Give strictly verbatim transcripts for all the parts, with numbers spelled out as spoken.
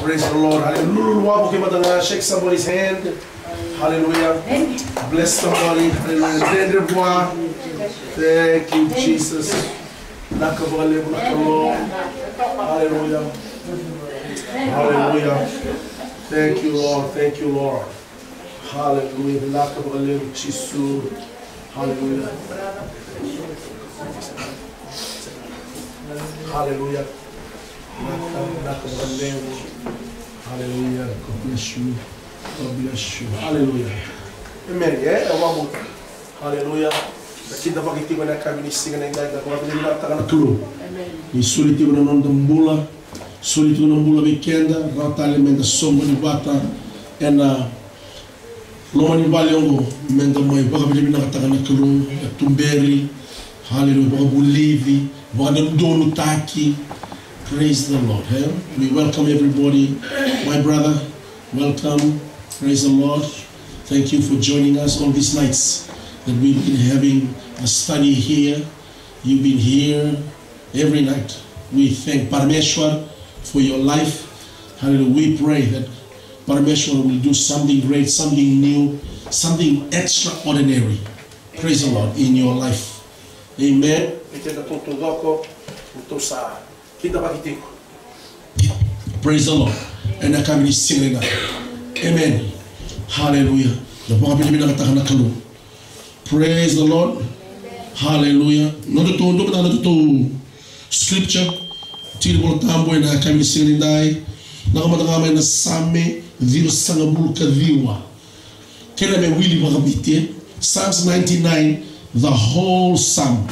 Praise the Lord. Hallelujah. Lululu wavoki mada ga, shake somebody's hand. Hallelujah. Bless somebody. Hallelujah. Dredre vua. Thank you, Jesus. Vinaka vakalevu na Kalou. Hallelujah. Hallelujah. Thank you, Lord. Thank you, Lord. Hallelujah. Vinaka vakalevu, Jisu. Hallelujah. Hallelujah. Vinaka, vinaka vakalevu. Hallelujah. God bless you. God bless you. Hallelujah. Amen. Eh, e wamuta. Hallelujah. Na kidavaki tiko ena yakavi ni siga nidai, da vakavinavinakataka na Kalou. Amen. Ni soli tiko na noda bula, soli tiko na bula vei keda, rawa tale meda soqoni vata ena loma ni vale oqo, meda mai vakavinavinakataka na Kalou, na tuberi, hallelujah, vakavulici, vakadodonutaki. Praise the Lord, eh? We welcome everybody. My brother, welcome. Praise the Lord. Thank you for joining us on these nights that we've been having a study here. You've been here every night. We thank Parameshwar for your life. Hallelujah. We pray that Parameshwar will do something great, something new, something extraordinary. Praise the Lord in your life. Amen. Ni keda tou taucoko, ni tou sa kidavaki tiko. Praise the Lord. Ena yakavi ni siga nidai. Amen. Hallelujah. Da vakavinavinakataka na Kalou. Praise the Lord. Hallelujah. Noda tou, noda tou scripture. Tiki ni Vola Tabu ena yakavi ni siga nidai. Na ka mada ga mai na Same ciwasagavulu ka ciwa. Kerea me wili vakaviti, eh? Psalms ninety-nine, the whole Psalm.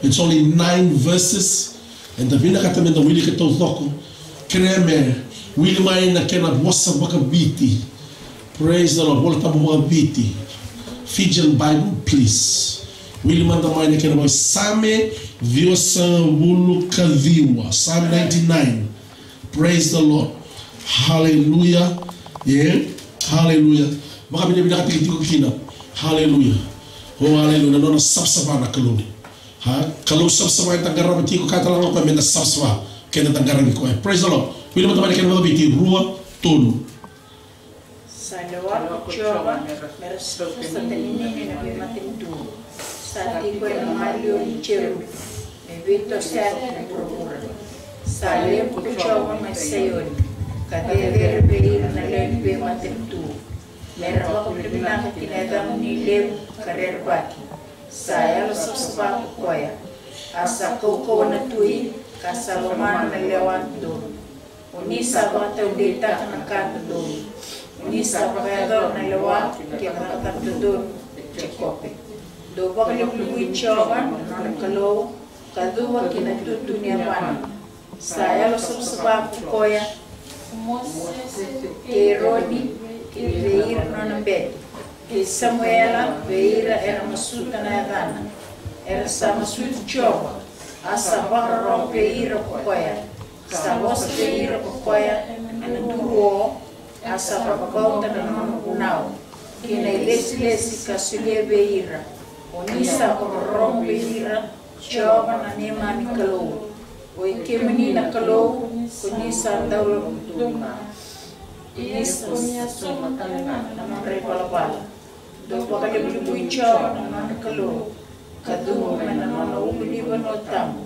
It's only nine verses. Eda vinakata meda wilika taucoko. Kerea me wili mai na kena vosa vakaviti. Praise the Lord. Vola Tabu vakaviti. Fijian Bible, please. Wili mada mai na kena vosa. Same ciwasagavulu ka ciwa. Psalm ninety-nine. Praise the Lord. Hallelujah. Yeah. Hallelujah. Vakavinavinakataki tiko kina. Hallelujah. Oh, hallelujah. Na nona savasava na Kalou. Ha? Kalou savasava, eda qarava tiko, kaya tale ga o koya meda savasava. Keda da qaravi koya. Praise the Lord. Wili mada mai na kena vakaviti, rua, tolu. Sa lewa ko Jiova me ra sa taninini na veimatanitu. Sa tiko ena maliwa ni jerupi me veitosoyaki na vuravura. Sa levu ko Jiova mai Saioni, ka cecere vei ira na lewe ni veimatanitu. Me ra vakavinavinaka ki na yacamuni levu ka rerevaki. Sa yalo savasava ko koya, a sa kaukauwa na tui, ka sa lomana na lewa dodonu. O ni sa vakataudeitaka na ka dodonu. O ni sa vakayacora na lewa kei na vakacacadodonu, Jekope. Dou vakalevulevui Jiova na nodra Kalou, ka cuva ki na tutu ni yavana. Sa yalo savasava ko koya, Mosese kei Eroni, kei vei ira na nona bete, kei Samuela vei ira era masuta na yacana. Era sa masuti Jiova, a sa vakarorogo vei ira ko koya. Sa vosa vei ira ko koya ena duru o, a sa vakabauta na nona vunau kei na ilesilesi ka solia vei ira. O ni sa vakarorogo vei ira, Jiova na neimami Kalou. O i kemuni na Kalou, ko ni sa dau lako tu ga. Ni sa sauma tale ga na nodra ivalavala. Dou vakalevulevui Jiova na nodra Kalou, ka cuva mai na nona ulunivanua tabu.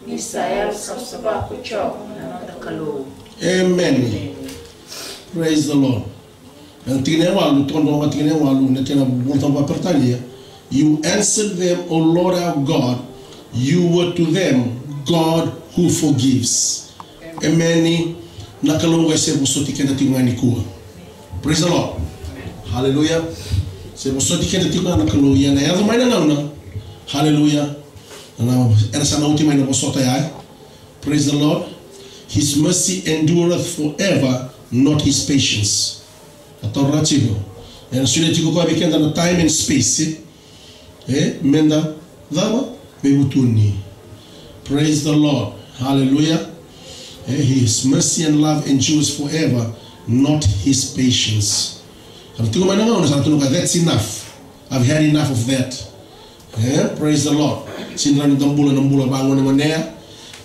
Ni sa yalo savasava ko Jiova na noda Kalou. Amen. Praise the Lord. Ena tikina e walu, toka na tikina e walu, na kena Vola Tabu vakaperitania. You answered them, O Lord our God, you were to them God who forgives. Emeni. Na Kalou qo e se vosoti keda tiko ga nikua. Praise the Lord. Hallelujah. Se vosoti keda tiko ga na Kalou, ia na yaco mai na gauna. Hallelujah. Ena, ena sa na oti mai na vosota ya. Praise the Lord. His mercy endureth forever, not his patience. A taura tiko. Ena solia tiko koya vei keda na time and space, eh? E, meda cava? Veivutuni. Praise the Lord. Hallelujah. Eh, his mercy and love endures forever, not his patience. Sa na tiko mai na gauna sa na tukuna, that's enough. I've had enough of that. Eh, praise the Lord. Sega ni da bula na bula vagonegonea.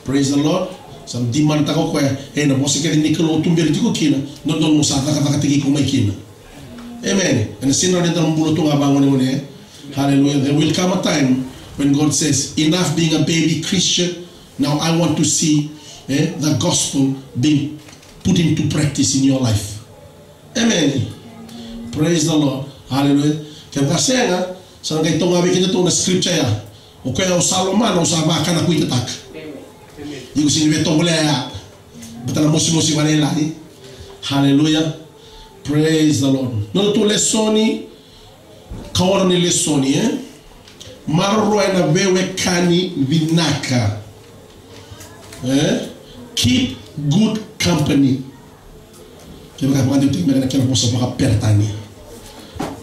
Praise the Lord. Sa demand-taka o koya, e, na vosa kece ni Kalou o tuberi tiko kina, dodonu mo sa cakacakataki iko mai kina. Amen. Ena sega ni rawa ni da bula tu ga vagonegonea. Hallelujah. There will come a time when God says, "Enough being a baby Christian. Now I want to see, eh, the gospel being put into practice in your life." Amen. Praise the Lord. Hallelujah. Kevaka sega, sa na qai toka vei kedatou na scripture ya. O koya au sa lomana, au sa vakanakuitataka. Iko sega ni via tovolea ya. Baleta na mosimosi vakalailai. Hallelujah. Praise the Lord. Nodratou lesoni, ka ono ni lesoni, e? Maroroya na veiwekani vinaka. E? Keep good company. Kevaka vakadewataki mai na kena vosa vakaperitania.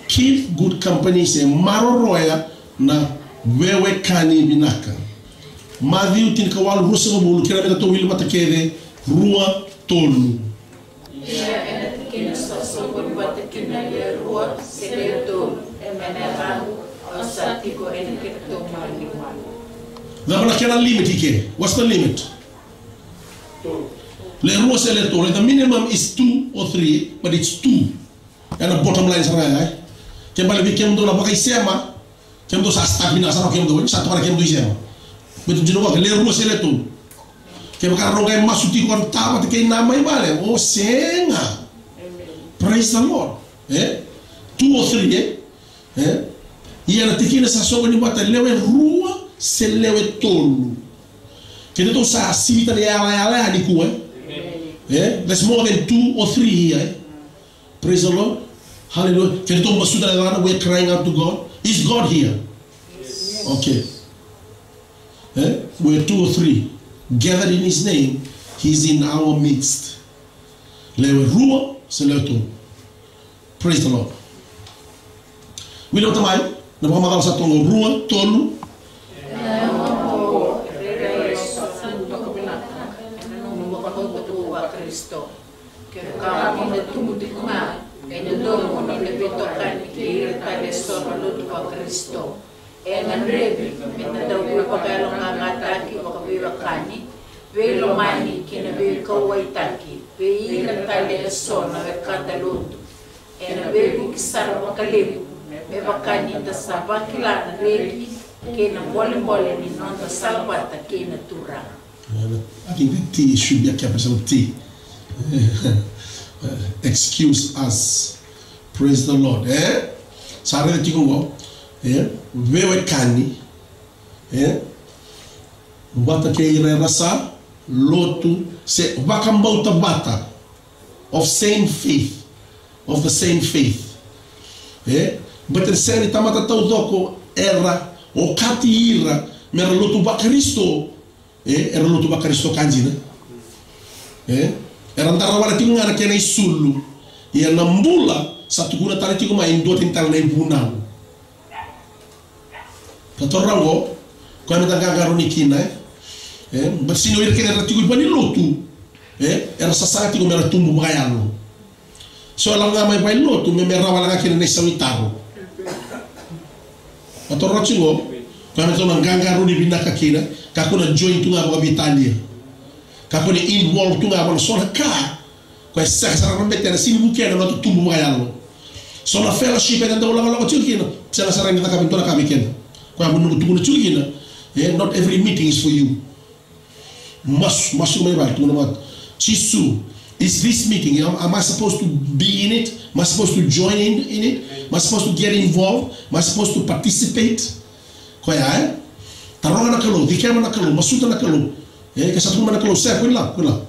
Keep good company se maroroya na veiwekani vinaka. Maciu tinikawalu, ruasagavulu, kerea me datou wili vata kece, rua, tolu. Ia ena tikina sa soqoni vata kina e rua se e tolu, e mena yacaqu, au sa tiko ena kedatou maliwa. Cava na kena limit i ke? What's the limit? Le rua se le tolu. The minimum is two or three, but it's two. Ena bottom line sara ga, e? Ke bale vei kemudou na vakaisema, kemudou sa start vinaka sara o kemudou, sa toka na kemudou isema. But you know what? Le rua se le tolu. Kevaka rau qai masu tiko na tavata kei na mai vale, o sega. Praise the Lord. E? Two or three, e? E? Ia na tikina sa soqoni vata, lewe rua se lewe tolu. Kedatou sa sivita na yalayala ya nikua, e? E? There's more than two or three here, e? Praise the Lord. Hallelujah. Kedatou masuta na yacana, we're crying out to God. Is God here? Okay. E? Where two or three gathered in his name, he's in our midst. Lewe rua se lewe tolu. Praise the Lord. Wili vata mai na vakamacala sa toka qo, rua, tolu. Kevaka mo na tubu tiko ga, e dodonu mo na veitokani kei ira tale eso na lotu vaKarisito. E gadrevi me na dau veivakayaloqaqataki, vakaveiwekani, veilomani kei na veikauwaitaki vei ira tale eso na wekada lotu. Ena veivuke sara vakalevu me vaka ni da sa vakila na reki kei na bolebole ni noda sala vata kei na Turaga. I think the T should be a capital T. Excuse us. Praise the Lord. E? Sa raica tiko qo, e? Veiwekani, e? Vata kei ira era sa lotu se vakabauta vata, of same faith, of the same faith. E? Baleta ni sega ni tamata taucoko era okati ira mera lotu vaKarisito, e, era lotu vaKarisito ka dina. E? Era dara wale tiko ga na kena isulu. Ia na bula sa tukuna tale tiko mai e dua tani tale na ivunau. Ka toro qo, koya meda qaqarauni kina, e? E, baleta sega ni o ira kece era tiko i valenilotu, e, era sasaga tiko mera tubu vakayalo. So e lako ga mai valenilotu me, me rawa wale ga kina na isau ni taro. Ka toro tiko qo, koya meda qaqarauni vinaka kina, kakua na join tu ga vakaveitalia. Kakua ni involve tu ga vaka na so na ka koya e sega sara na betena, sega ni vukea na noda tubu vakayalo. So na fellowship eda dau lakolako tiko kina, sega sara ni cakava e dua na ka vei keda. Koya au na tukuna tiko kina, e, not every meeting is for you. Masu, masu mai vale, tukuna vata. Jisu, is this meeting, am, am I supposed to be in it? Am I supposed to join in, in it? Am I supposed to get involved? Am I supposed to participate? Koya, e? Taroga na Kalou, dikeva na Kalou, masuta na Kalou. E, ke sa tukuna na Kalou, se, kua ni lako, kua ni lako.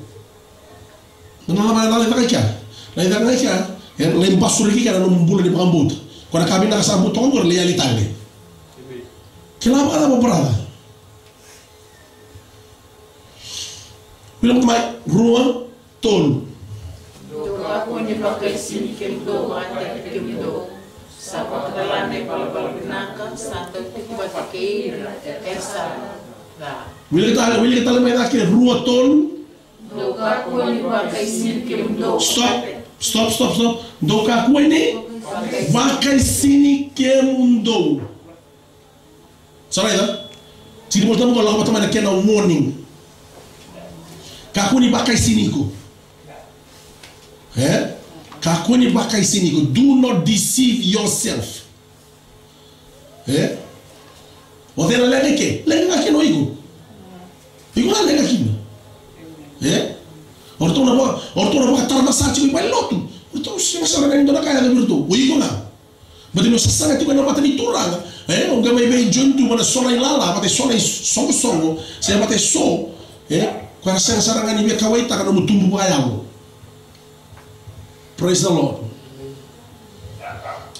Na, na, na, na lai caka i kea. Lai caka i kea. E, lai basuraki kea na nomu bula ni vakabauta. Ko na ka vinaka sa bau toka qori, lai yali tale. Kila vakacava, brother? Wili mai, rua, tolu. Dou kakua ni vakaisini kemudou vata kei kemudou. Sa vakacala na ivalavala vinaka sa dau tiko vata kei ira era sa ca. Wilika tale, wilika tale mai cake, rua, tolu. Dou kakua ni vakaisini kemudou. Stop. Stop, stop, stop. Dou kakua ni vakaisini kemudou. Sa raica? Tiki ni Volatabu qo lako vata mai na kena warning. Kakua ni vakaisini iko. E? Kakua ni vakaisini iko. Do not deceive yourself. E? O cei na leqa i ke? Leqa ga kina o iko. Iko ga leqa kina. E? O ratou na vaka, o ratou na vakatara na sa tiko i valenilotu. O ratou sega sara ga ni dua na ka e yaco vei iratou. O iko ga. Baleta ni o sasaga tiko ena mata ni Turaga. E? O qai mai vei join tu vata na so na ilala, vata e so na isoqosoqo, se vata e so. E? Ko era sega sara ga ni via kauwaitaka na nomu tubu vakayalo. Praise the Lord.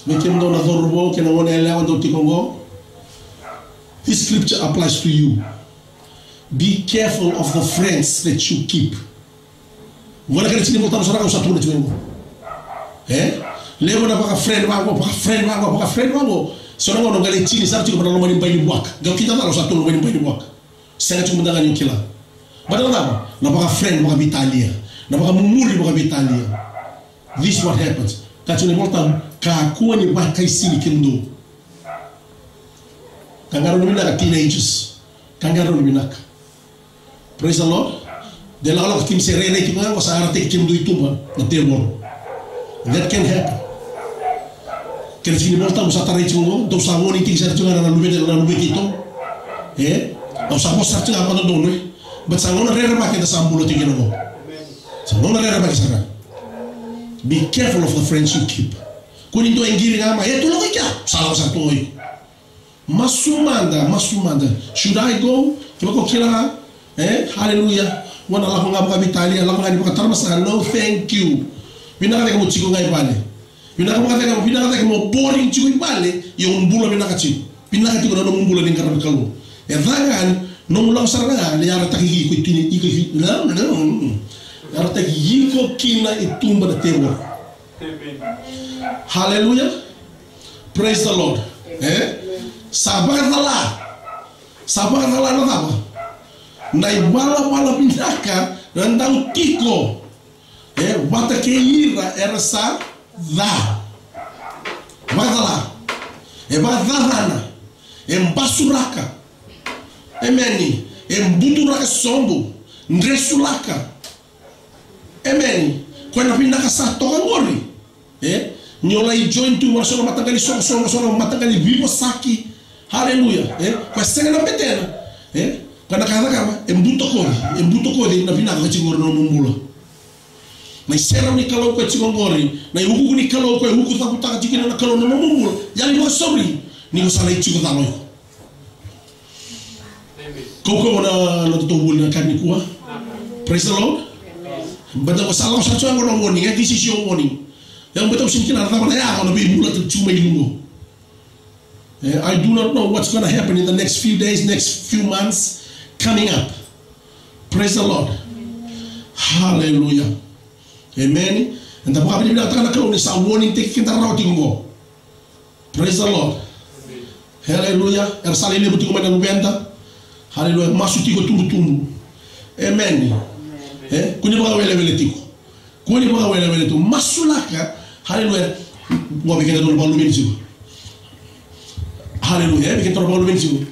Vei kemudou na cauravou kei na goneyalewa dou tiko oqo. This scripture applies to you. Be careful of the friends that you keep. Vua na kena tiki ni Volatabu sara ga au sa tukuna tiko oqo. E? Levu na vaka friend vaqo, vaka friend vaqo, vaka friend vaqo. So na gauna o qai lai tini sara tiko vata na loma ni bai ni vuaka. Qai kidacala o sa tu na loma ni bai ni vuaka. Sega tiko mada ga ni o kila. Baleta na cava? Na vaka friend vakaveitalia. Na vakamumuri vakaveitalia. This is what happens. Ka tiko na iVolatabu, kakua ni vakaisini kemudou. Qaqarauni vinaka teenagers. Qaqarauni vinaka. Praise the Lord. De lakolako kemuni se rairai tiko ga qo sa yarataki kemudou i tuba na tevoro. That can happen. Kena tiki ni Volatabu sa tarai tiko qo, dou sa warning tiko sara tiko ga na luveda, na luveda tiko. E? Au sa vosa sara tiko ga vakadodonu, e? But sa gauna rerevaki eda sa bula tiko kina qo. Sa gauna rerevaki sara. Be careful of the friends you keep. Kua ni dua e qiri ga mai, e, tou lako i kea. Sa lako sara tu ga o iko. Masu mada, masu mada. Should I go? Kevaka o kila ga, e, haleluya. Vua na lako ga vakaveitalia, lako ga ni vakatara na sa, no thank you. Vinaka cake mo tiko ga i vale. Vinaka vakavinaka, vinaka cake mo boring tiko i vale, ia o bula vinaka tiko. Vinaka tiko na nomu bula ni qaravi Kalou. E ca ga ni nomu lako sara ga ni yarataki iko i tini, iko i, no, no, no, mm. Yarataki iko kina i tuba na tevoro. Hallelujah. Praise the Lord. E? Sa vakacala. Sa vakacala na cava? Na ivalavala vinaka na dau tiko. E, vata kei ira era sa ca. Vakacala. E vakacacana. E basuraka. Emeni. E buturaka sobu. Dresulaka. Emeni. Koya na vinaka sa toka qori. E? Ni o lai join tu vata so na mataqali soqosoqo, so na mataqali veivosaki. Haleluya. E? Koya sega na betena. E? Koya na ka e cakava, e butakoci, e butakoci na vinaka ka tiko qori na nomu bula. Na iserau ni Kalou koya tiko qori, na iukuuku ni Kalou koya e ukucavutaka tiko kina na Kalou na nomu bula. Ia ni vakasauri, ni ko sa lai tiko cala o iko. Kaukauwa na, na nodatou vuli na yakavi nikua. Praise the Lord. Baleta ko sa lako sara tiko qo na warning, e, this is your warning. Ia baleta ko sega ni kila na cava na yaco na veibula tiko mai lumo. Eh, I do not know what's gonna happen in the next few days, next few months coming up. Praise the Lord. Hallelujah. Amen. Eda vakavinavinakataka na Kalou ni sa warning taki keda rawa tiko qo. Praise the Lord. Hallelujah. Era sa lelevu tiko mai na luveda. Hallelujah. Masu tiko tubutubu. Amen. Eh, kua ni vakawelewele tiko. Kua ni vakawelewele tu. Masulaka. Hallelujah. Qo vei keda dou na vakaluveni tiko. Hallelujah. Vei keda dou na vakaluveni tiko.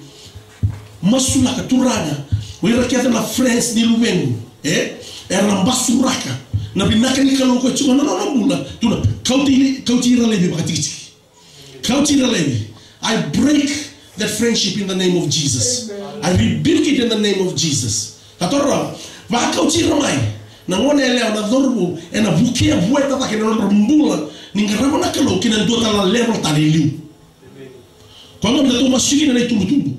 Masulaka, Turaga. O ira kece na friends ni luvequ. Eh? Era na basuraka na vinaka ni Kalou koya tiko na nona bula. Tukuna, kauti, kauti ira laivi vakatikitiki. Kauti ira laivi. I break that friendship in the name of Jesus. Amen. I rebuke it in the name of Jesus. Ka taura, vakauti ira mai na gone yalewa, na cauravou, ena vukea vueta cake na nodra bula ni qarava na Kalou ki na dua tale na level tale e liu. Amen. Koya gona me datou masu kina na itubutubu.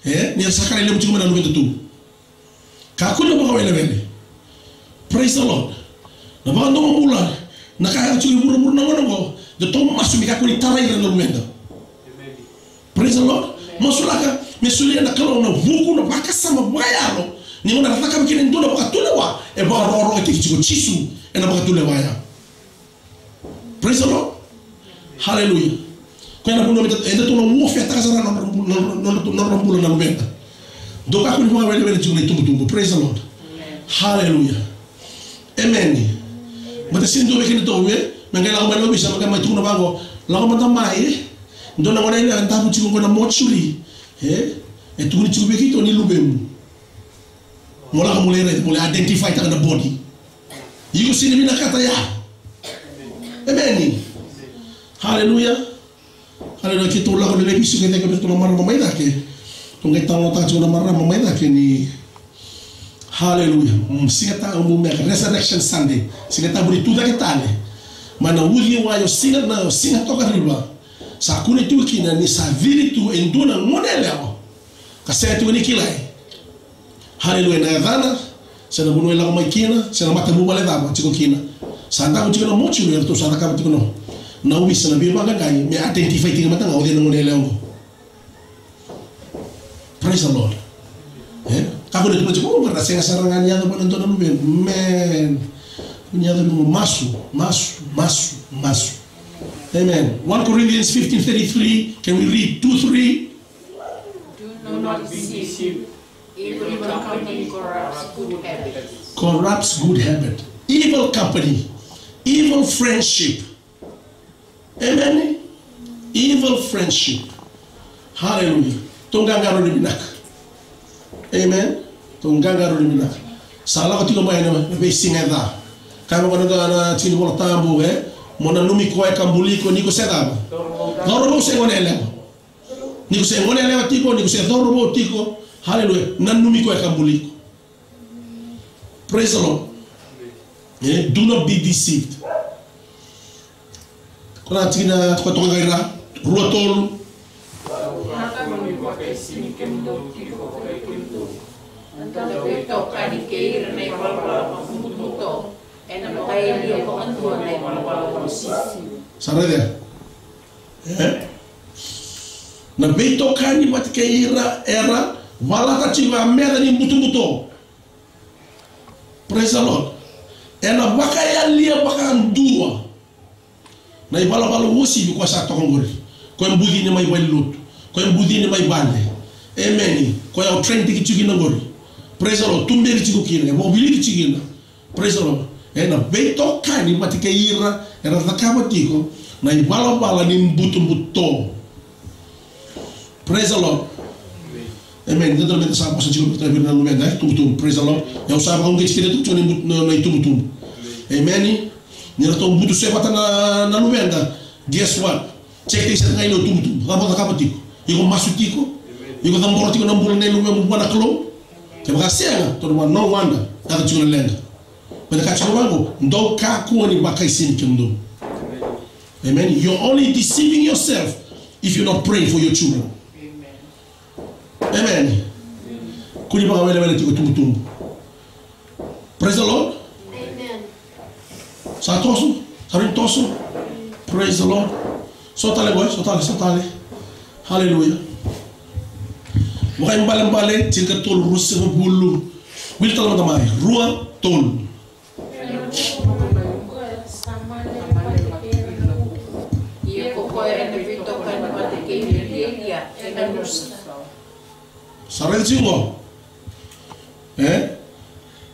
E, ni ra sa qai levu tiko mai na luvedatou. Kakua ni vakawelewele. Praise the Lord. Na vakadomobula, na ka e yaco tiko i vuravura na gauna oqo, datou masu me kakua ni tarai ira na luveda. Praise the Lord. Masulaka me solia na Kalou na vuku, na vakasama vakayalo, ni gauna era cakava kina e dua na vakatulewa, e vakarokorokotaki tiko o Jisu ena vakatulewa ya. Praise the Lord. Hallelujah. Koya na vanua me da, edatou na warfare taka sara na nodra bula, na nodra, nodra, nodra bula na luveda. Dou kakua ni vakawelewele tiko na itubutubu. Praise the Lord. Amen. Hallelujah. Amen. Baleta sega ni dua vei kedatou, e, me qai lako mai na ovisa, me qai mai tukuna vaqo, lako mada mai, e. Dua na gone yalewa e davo tiko qo na mortuary. E, e tukuni tiko vei keitou ni luvemu. Mo lako mo lai raica, mo lai identify taka na body. Iko sega ni vinakata ya. Emeni. Haleluya. Haleluya. Keitou lako na lai veisiko e cake vei ratou na marama mai cake. Tou qai talanoataka tiko na marama mai cake ni, haleluya. Mm, Siga Tabu, me Resurrection Sunday. Siga Tabu ni tu cake tale. Mai na uciwai o Siga, na Siga Tokariva. Sa kune tu kina ni sa cili tu e dua na gone yalewa. Ka sega tiko ni kilai. Haleluya, na yacana, se na vanua e lako mai kina, se na matavuvale cava tiko kina. Sa daku tiko na motu, eratou sa cakava tiko na, na wisa na veivaqaqai, me identify tiko mada ga o cei na gone yalewa oqo. Praise the Lord. E? Kakua ni tukuna tiko, o, na sega sara ga ni yaco vua na dua na luvequ. Man. Ni yaco vua, masu, masu, masu, masu. Amen. One Corinthians fifteen thirty-three, can we read two, three? Do not be deceived. Evil company corrupts good habits. Corrupts good habit. Evil company. Evil friendship. Amen. Evil friendship. Hallelujah. Tou qaqarauni vinaka. Amen. Tou qaqarauni vinaka. Sa lako tiko mai na veisiga e ca. Kaya vaka na, na tiki ni Vola Tabu, e? Mo nanumi koya ka buli iko ni ko se cava? Cauravou se gone yalewa. Ni ko se gone yalewa tiko, ni ko se cauravou tiko. Hallelujah. Nanumi koya ka buli iko. Praise the Lord. Eh, do not be deceived. Ko na tikina, ko toka qai ra, rua tolu. Ena veitokani kei ira na ivalavala butobuto, ena vakayalia vakadua na ivalavala uasivi. Sa raica? Eh? Na veitokani vata kei ira era valata tiko a meca ni butobuto. Praise the Lord. Ena vakayalia vakadua na ivalavala uasivi koya sa toka qori. Koya bucini mai valenilotu. Koya bucini mai vale. Emeni. Koya o train tiki tiko kina qori. Praise the Lord. Tuberi tiko kina. E vakaviliki tiko kina. Praise the Lord. Ena veitokani vata kei ira era cakava tiko na ivalavala ni butobuto. Praise the Lord. Amen. Dodonu meda sa vosa tiko vei ira na luveda, e, tubutubu. Praise the Lord. Au sa vakauqeti keda tu tiko na, na, na itubutubu. Amen. Ni ratou butu se vata na, na luveda. Guess what? Check this out, qai na itubutubu. Cava o cakava tiko? Iko masu tiko? Iko cabora tiko na bula nei luvemu vua na Kalou? Kevaka sega, tou na, no wonder. Caka tiko na leqa. Baleta ka tiko vaqo, dou kakua ni vakaisini kemudou. Amen. You're only deceiving yourself if you're not praying for your children. Amen. Kua ni vakawelewele tiko tubutubu. Praise the Lord. Amen. Sa toso, sa rui toso. Praise the Lord. So tale boy, so tale, so tale. Hallelujah. Vakaibalebale, tinikatolu, ruasagavulu. Wili tale mada mai, rua, tolu. Ia ko koya ena veitokani vata kei ira na lialia, ena rusa. Sa raica tiko qo. E?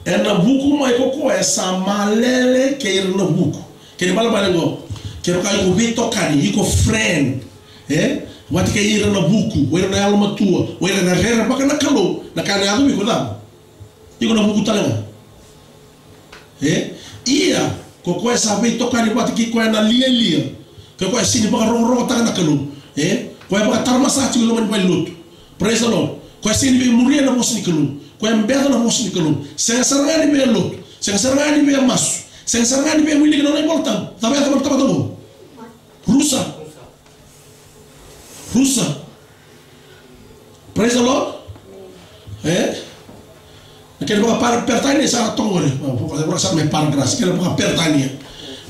Ena vuku mai ko koya sa malele kei ira na vuku. Kena ibalebale qo. Kevaka iko veitokani, iko friend. E? Vata kei ira na vuku, o ira na yalomatua, o ira na rerevaka na Kalou, na ka ena yaco vei iko cava? Iko na vuku tale ga. E? Ia, ko koya sa veitokani vata kei koya na lialia. Ko koya sega ni vakarokorokotaka na Kalou. E? Koya vakatara masa tiko e loma ni valenilotu. Praise the Lord. Koya sega ni veimuria na vosa ni Kalou. Koya beca na vosa ni Kalou. Sega sara ga ni via lotu. Sega sara ga ni via masu. Sega sara ga ni via wilika na nona iVolatabu. Cava e yaco vakatamata qo? Rusa. Rusa. Praise the Lord. E? Na kena vakaperitania sa toka qori. Vaka sa me paragraph. Kena vakaperitania.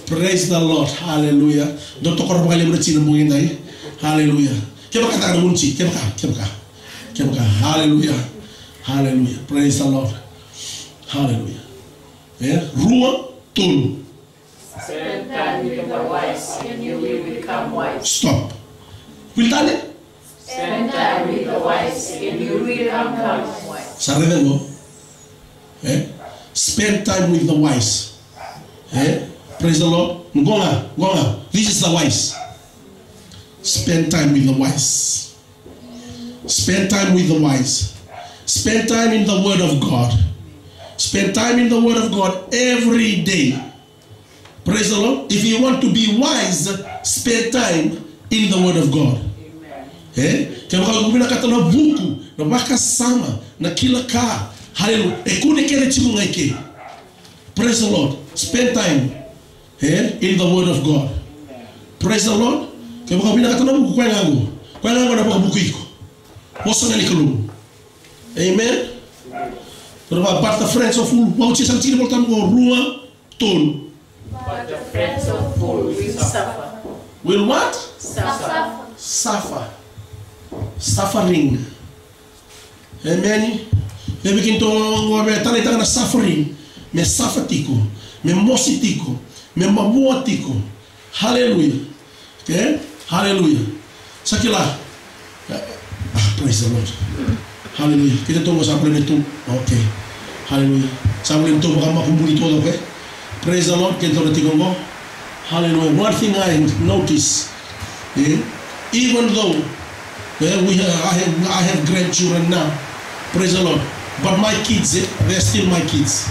Praise the Lord. Hallelujah. Dou tokora vakalevu na tiki ni bogi edai. Hallelujah. Kevaka taka na gunu tiki. Kevaka, kevaka. Kevaka. Hallelujah. Hallelujah. Praise the Lord. Hallelujah. E? Rua, tolu. Spend time with the wise and you will become wise. Stop. Wili tale? Spend time with the wise and you will become wise. Sa raica qo. E? Spend time with the wise. E? Praise the Lord. Qo ga, qo ga. This is the wise. Spend time with the wise. Spend time with the wise. Spend time in the word of God. Spend time in the Word of God every day. Praise the Lord. If you want to be wise, spend time in the Word of God. Amen. Eh? Kevaka o vinakata na vuku, na vakasama, na kila ka. Hallelujah. E kune kece tiko ga i ke. Praise the Lord. Spend time, eh, in the Word of God. Praise the Lord. Kevaka o vinakata na vuku, koya ga qo. Koya ga qo na vakavuku iko. Vosa ga ni Kalou. Amen. But the friends of fool, vakauti sara tiko na iVolatabu qo, rua, tolu. But the friends of fool will suffer. Will what? Suffer. Suffer. Suffering. Amen. E vei keitou qo me taleitaka na suffering, me suffer tiko, me mosi tiko, me mavoa tiko. Hallelujah. Okay? Hallelujah. Sa kila. Ah, praise the Lord. Hallelujah. Keitou qo sa vale tu. Okay. Hallelujah. Sa vale tu, vakamakubuni tu, okay? Praise the Lord. Keitou na tiko qo. Hallelujah. One thing I notice, eh, even though, eh, we have, I have, I have grandchildren now, praise the Lord, but my kids, eh, they're still my kids.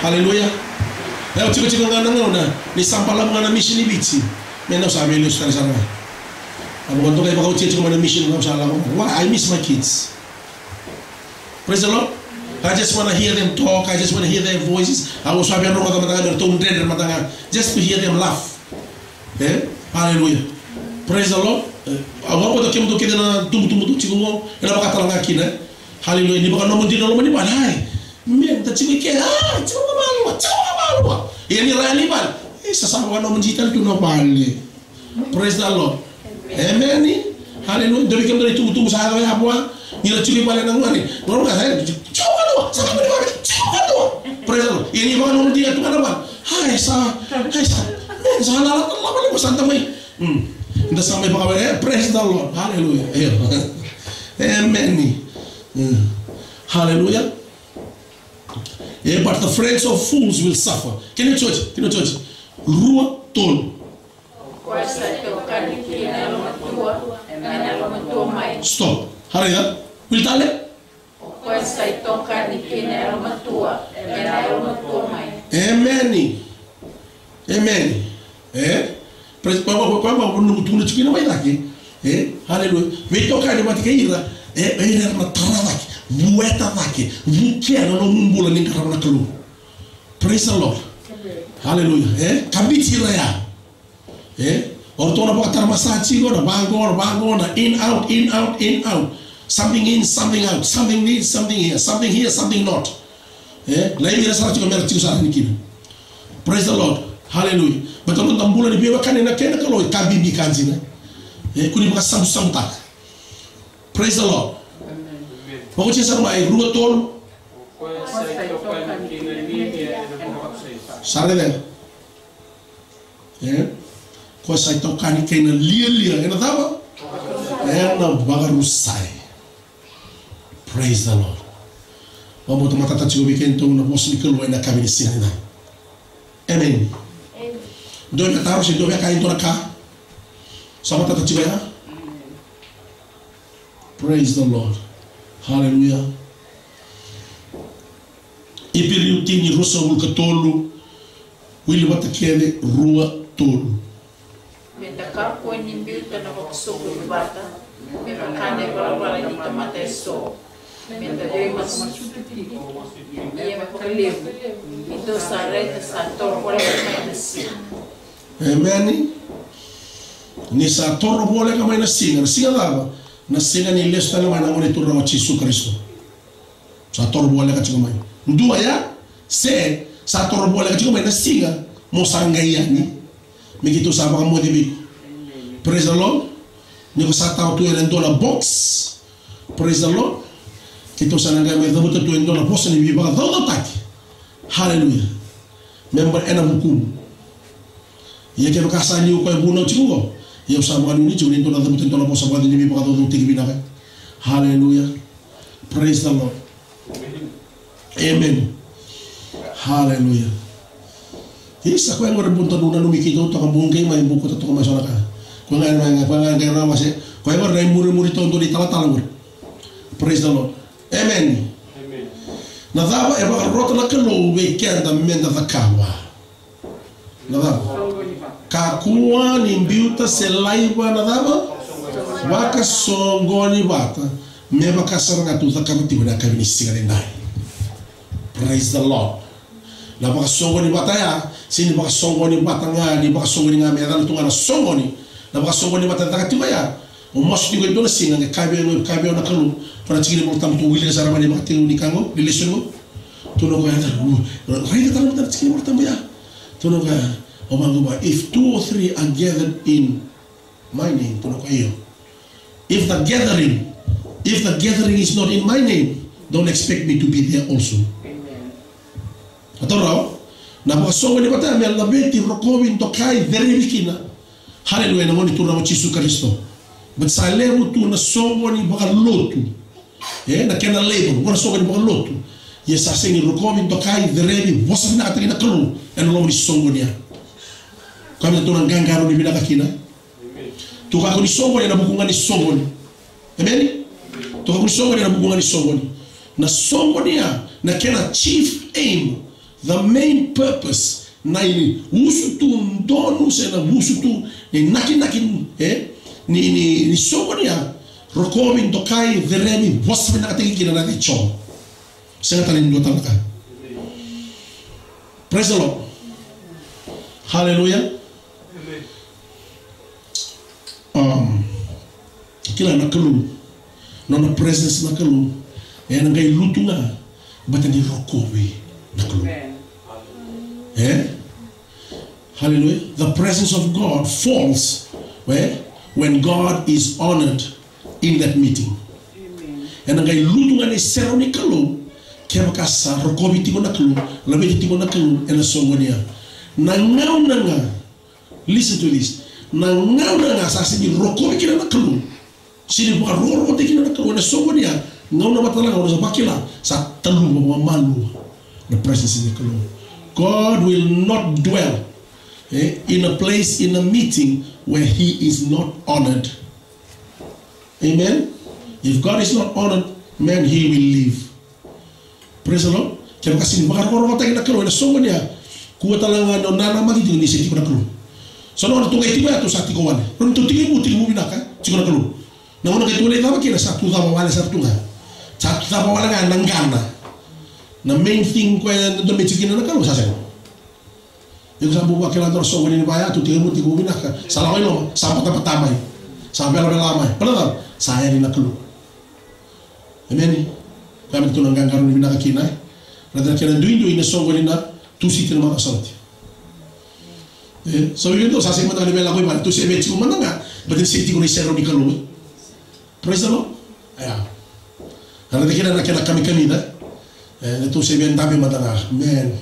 Hallelujah. E, au tiko tiko ga na gauna ni sa balavu ga na mission i Viti, me na sa vei lesu tale sara ga. Au vakadokai vakaotia tiko mai na mission, au sa lako. Why? I miss my kids. Praise the Lord. I just want to hear them talk. I just want to hear their voices. Au sa via rogoca mada ga me ratou dredre mada ga, just to hear them laugh. Eh? Hallelujah. Praise the Lord. Eh, au vakabauta kemudou kece na tubutubu tu tiko qo, ena vakatala ga kina. Hallelujah. Ni vakanomodi na loma ni vale. Ai, me da tiko i ke. Ai, tiko vakamalua, tiko vakamalua. Ia ni raya ni vale, e, sa sa vakanomodi tale tu na vale. Praise the Lord. Amen. Hallelujah. Dou vei kemudou na itubutubu sa yaco ya vua. Ni ra tiko i vale na gone, rau ga, e, tiko vakadua, sa ka mai vale, tiko vakadua. Praise the Lord. Ia ni vakanomodi tu ga na vale. Ai, sa, ai, sa, e, sa lala, lala, lala, sa da mai. Mm. Da sa mai vakavere, e, praise the Lord. Hallelujah. E. Amen. Mm. Hallelujah. E, but the friends of fools will suffer. Kena icoci, kena icoci. Rua, tolu. O koya sa itokani kei na yalomatua, ena yalomatua mai. Stop. Hurry up. Will tale? O koya sa itokani kei na yalomatua, ena yalomatua mai. Emeni. Emeni. E? Praise, koya, koya, koya, koya, koya, noqu tukuna tiko kina mai cake. E? Hallelujah. Veitokani vata kei ira, e, e ira era na tara cake, vueta cake, vukea na nomu bula ni qarava na Kalou. Praise the Lord. Hallelujah. E? Kaviti ira ya. E? O ratou na vakatara masa tiko, na vaqo, na vaqo, na in, out, in, out, in, out. Something in, something out. Something needs, something here. Something here, something not. E? Lai vei ira sara tiko me ra tiko sara ni kina. Praise the Lord. Hallelujah. Baleta na noda bula ni veiwekani na kena Kalou e ka bibi ka dina. E? Kua ni vakasabusabutaka. Praise the Lord. Amen. Vakaotia sara mai, rua, tolu. Sa raica. E? Koya sa itokani kei na lialia ena cava? Ena vakarusai. Praise the Lord. Vakabauta matata tiko vei keitou na vosa ni Kalou ena yakavi ni siga nikua. Amen. Dua na taro se dua via kaya e dua na ka? Sa matata tiko ya? Praise the Lord. Hallelujah. Iperiu tini, ruasagavulu ka tolu, wili vata kece, rua, tolu. Meda kakua ni biuta na vakasoqoni vata, me vaka na ivalavala ni tamata eso. Meda veimasu tiko, ia me vakalevu, ni dou sa raica sa toro voleka mai na siga. Emeni. Ni sa toro voleka mai na siga, na siga cava? Na siga ni lesu tale mai na Gone Turaga o Jisu Karisito. Sa toro voleka tiko mai. Dua ya, se sa toro voleka tiko mai na siga mo sa qai yani. Me keitou sa vakamoce vei iko. Praise the Lord. Ni ko sa tau tu ena dua na box. Praise the Lord. Keitou sa na qai mai cavuta tu e dua na vosa ni veivakacaucautaki. Hallelujah. Me baleta na vukumu. Ia kevaka sa liu koya e vunau tiko qo, ia au sa vakanuinui tiko ni dou na cavuta e dua na vosa vata ni veivakacaucautaki vinaka. Hallelujah. Praise the Lord. Amen. Hallelujah. Isa, koya qori e buta, nanumi keitou toka, bau qai mai bukuta toka mai so na ka. Koya ga, koya ga, koya ga, koya qori na imurimuri taudua ni talatala qori. Praise the Lord. Amen. Amen. Na cava e vakarota na Kalou vei keda me da cakava? Na cava? Kakua ni biuta se laiva na cava? Vakasoqoni vata, me vaka sara ga tou cakava tiko ena yakavi ni siga nidai. Praise the Lord. Na vakasoqoni vata ya, sega ni vakasoqoni vata ga, ni vakasoqoni ga me yacana tu ga na soqoni. Na vakasoqoni vata e caka tiko ya, o masu tiko e dua na siga, qai kaya vei au, qai kaya vei au na Kalou, ena tikina ni Volatabu, tou wilika sara mai na ivakatekivu ni ka qo, ni lesoni qo. Tukuna o koya, raica tale mada na tikina ni Volatabu ya. Tukuna o koya, o vaqo va, if two or three are gathered in my name, tukuna o koya, io. If the gathering, if the gathering is not in my name, don't expect me to be there also. Amen. Ato rawa, na vakasoqoni vata me laveti, rokovi, dokai, cerevi kina. Haleluya, na Gone Turaga o Jisu Karisito. But sa levu tu na soqoni vakalotu. E, na kena level, vua na soqoni vakalotu. Ia sa sega ni rokovi, dokai, cerevi, vosa vinakataki na Kalou ena loma ni soqoni ya. Koya me tou na qaqarauni vinaka kina. Tou kakua ni soqoni ena vuku ga ni soqoni. Emeni? Tou kakua ni soqoni ena vuku ga ni soqoni. Na soqoni ya, na kena chief aim, the main purpose, na iusutu donu se na iusutu ni nakinaki, e, ni, ni, ni soqoni ya, rokovi, dokai, cerevi, vosa vinakataki kina na yaca i Jiova. Sega tale ni dua tale na ka. Praise the Lord. Hallelujah. Um, kila na Kalou, nona presence na Kalou, ena qai lutu ga, baleta ni rokovi na Kalou. Amen. E? Hallelujah. The presence of God falls where, when God is honored in that meeting. Amen. Ena qai lutu ga na iserau ni Kalou kevaka sa rokovi tiko na Kalou, laveti tiko na Kalou ena soqoni ya. Na gauna ga, listen to this, na gauna ga sa sega ni rokovi kina na Kalou, sega ni vakarokorokotaki kina na Kalou ena soqoni ya, gauna vata na gauna sa vakila, sa taluva vakamalua na presence ni Kalou. God will not dwell, eh, in a place, in a meeting where he is not honored. Amen. If God is not honored, man, he will leave. Praise the Lord. Kevaka sega ni vakarokorokotaki na Kalou ena soqoni ya, kua tale ga ni o nanamaki tiko ni se tiko na Kalou. So na gauna tou qai tiko ya, tou sa tiko wale. Rawa ni tou tekivu, tekivu vinaka, tiko na Kalou. Na gauna qai tou lai cava kina, sa tou cava wale sara tu ga. Sa tou cava wale ga na qana. Na main thing koya e dodonu me tiko kina na Kalou sa sega. Iko sa bau vakila dua na soqoni ni vaya, tou tekivu, tekivu vinaka. Sa lako i loma, sa batabata mai. Sa velavela mai. Baleta sa yali na Kalou. Emeni. Koya me tou na qaqarauni vinaka kina, e. Raica na kena duidui na soqoni na Tusiti, na macawa sa oti. E, so even though sa sega mada ga ni via lako i vale, tou se via tiko mada ga, baleta ni se tiko na iserau ni Kalou, e. Praise the Lord. Io. Raica kina na kena kamikamica. E, tou se via dabe mada ga. Amen.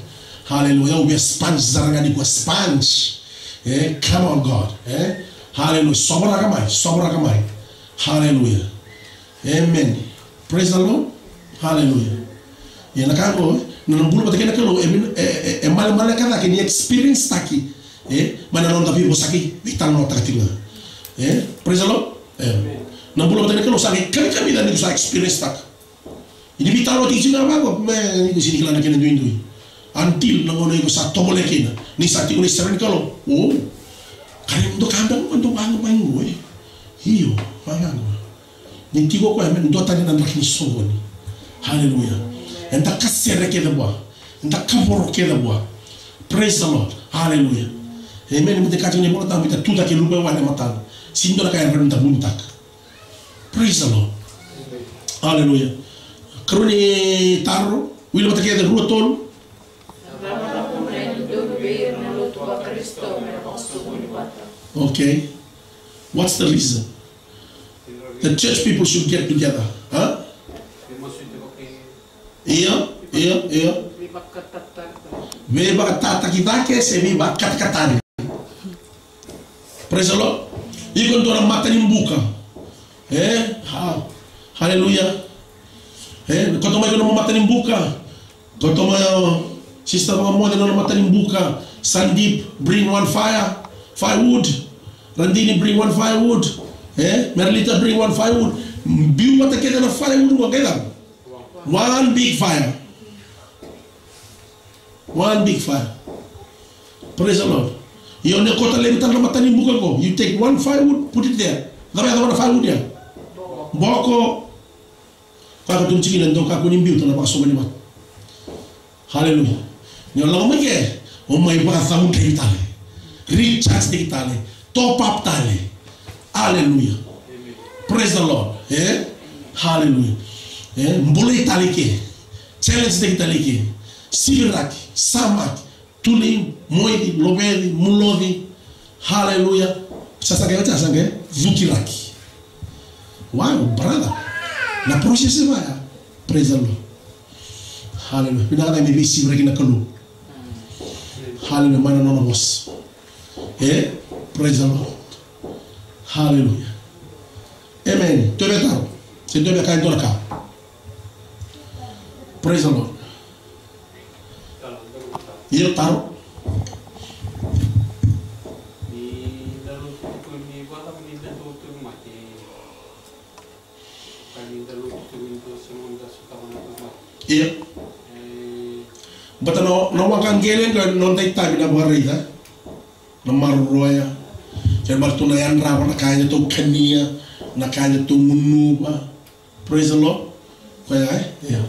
Hallelujah. Au via sponge sara ga nikua, sponge. E, come on, God. E, hallelujah. Sovaraka mai, sovaraka mai. Hallelujah. Amen. Praise the Lord. Hallelujah. Ia na ka qo, na, na bula vata kei na Kalou, e, e, e, e malemaleka cake ni experience taki, e, mai na noda veivosaki, veitalanoataka tiko ga. E, praise the Lord. E. Na bula vata kei na Kalou sa qai kamikamica ni ko sa experience taka. Ni veitalanoataki tiko ga vaqo, me, ni ko sega ni kila na kena duidui. Until na gauna iko sa tovolea kina ni sa tiko na iserau ni Kalou. O. Ka ni dua ka beka, dua vaqo mai qo, e. Io, vaqo. Ni tiko o koya me dua tani na draki ni soqoni. Hallelujah. Eda kasere kece vua. Eda kavoro kece vua. Praise the Lord. Hallelujah. Amen. Me da kaya tiko na iVolatabu, me da tucake luve wale e matana. Sega ni dua na ka e rawa ni da vunitaka. Praise the Lord. Hallelujah. Karua ni taro, wili vata kece, rua, tolu. Na cava na vuna e dodonu vei ira na lotu vaKarisito me ra vakasoqoni vata? Okay. What's the reason? The church people should get together. Huh? Ia, ia, ia. Veivakatataki cake se veivakatakatari. Praise the Lord. Iko dua na matanibuka. E? Ha. Hallelujah. E, kauta mai iko na matanibuka. Kauta mai o Sister Vakamoce na nona matanibuka. Sandeep, bring one fire, firewood. Randini, bring one firewood. E? Merlita, bring one firewood. Biu vata kece na firewood qo, qai cava? One big fire. One big fire. Praise the Lord. Io, ni o kauta laivi tale na matanibuka qo. You take one firewood, put it there. Cava, cava na firewood ya? Boko. Ka ka tukuni tiko ni dau kakua ni biuta na vakasoqoni vata. Hallelujah. Ni o lako mai ke, o mai vakacaudrei tale. Recharge-taki tale. Top up tale. Hallelujah. Praise the Lord. E? Hallelujah. E? Bulai tale ke. Challenge-taki tale ke. Siviraki. Samaki. Tuli, moici, loveci, muloci. Hallelujah. Sa sa ke, sa sa ke. Cukiraki. Wow, brother. Na process e vaya. Praise the Lord. Hallelujah. Vinaka na me veisiviraki na Kalou. Hallelujah. Mai na nona vosa. E? Praise the Lord. Hallelujah. Amen. Tou via taro. Se tou via kaya dua na ka. Praise the Lord. Io, taro. Io. Bata na, na waqaqele ga noda itavi na vakaraica. Na maroroya. Kena maroroya na yadrava, na ka eda tou kania, na ka eda tou gunuva. Praise the Lord. Koya, e? Io.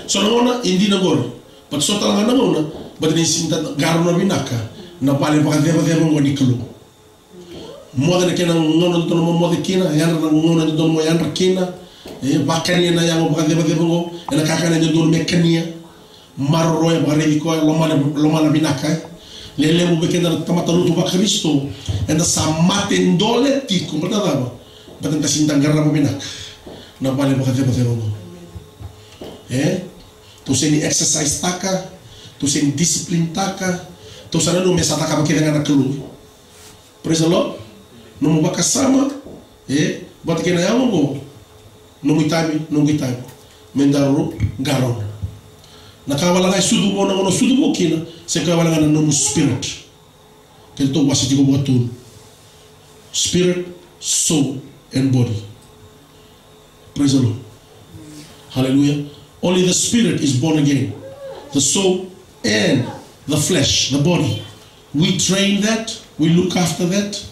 So na gauna e dina qori, but so tale ga na gauna, but ni sega ni da qarauna vinaka na vale vakacevaceva oqo ni Kalou. Moce na kena gauna dodonu mo moce kina, yadra na gauna dodonu mo yadra kina. E, vakania na yago vakacevaceva oqo ena kakana e dodonu me kania. Maroroya, vakaraici koya, lomana, lomana vinaka. Lelevu vei keda na tamata lotu vaKarisito, eda sa mate dole tiko, baleta cava? Baleta eda sega ni da qarava vinaka na vale vakacevaceva oqo. E? Tou sega ni exercise-taka, tou sega ni discipline-taka, tou sa nanuma me sa cakava kece ga na Kalou. Praise the Lord. Nomu vakasama, e, vata kei na yago oqo. Nomu itavi, noqu itavi. Me daru qarauna. Na ka wale ga e sucu vou, na gauna sucu vou kina, se ka wale ga na nomu spirit. Keitou wase tiko vakatolu. Spirit, soul, and body. Praise the Lord. Hallelujah. Only the spirit is born again. The soul and the flesh, the body. We train that, we look after that,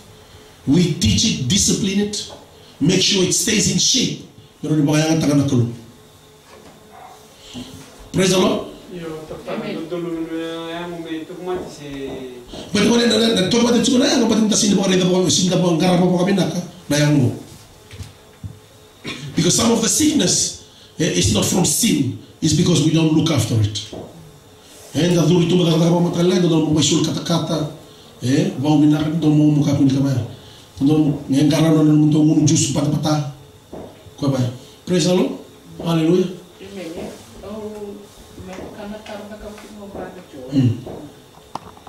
we teach it, discipline it, make sure it stays in shape. Me rawa ni vakayagataka na Kalou. Praise the Lord. Io, tokona, amen. Dodonu na yago me tauvimate se. But when na, na, na tauvimate tiko na yago, but ni da sega ni vakaraica vaka, sega ni da vakaraica vakavinaka na yago. Because some of the sickness, eh, is not from sin, it's because we don't look after it. Eda curu tu mai na cakacaka vakamataka, eda dau mai sulu katakata, e, vau vinaka, dau mai muka kuni ka vaya. Dau mai qarauna na nomudou gunu juice batabata. Koya vaya. Praise the Lord. Hallelujah. Amen. Au, me kana taro na ka vei kemuni, brother Joe. Mm.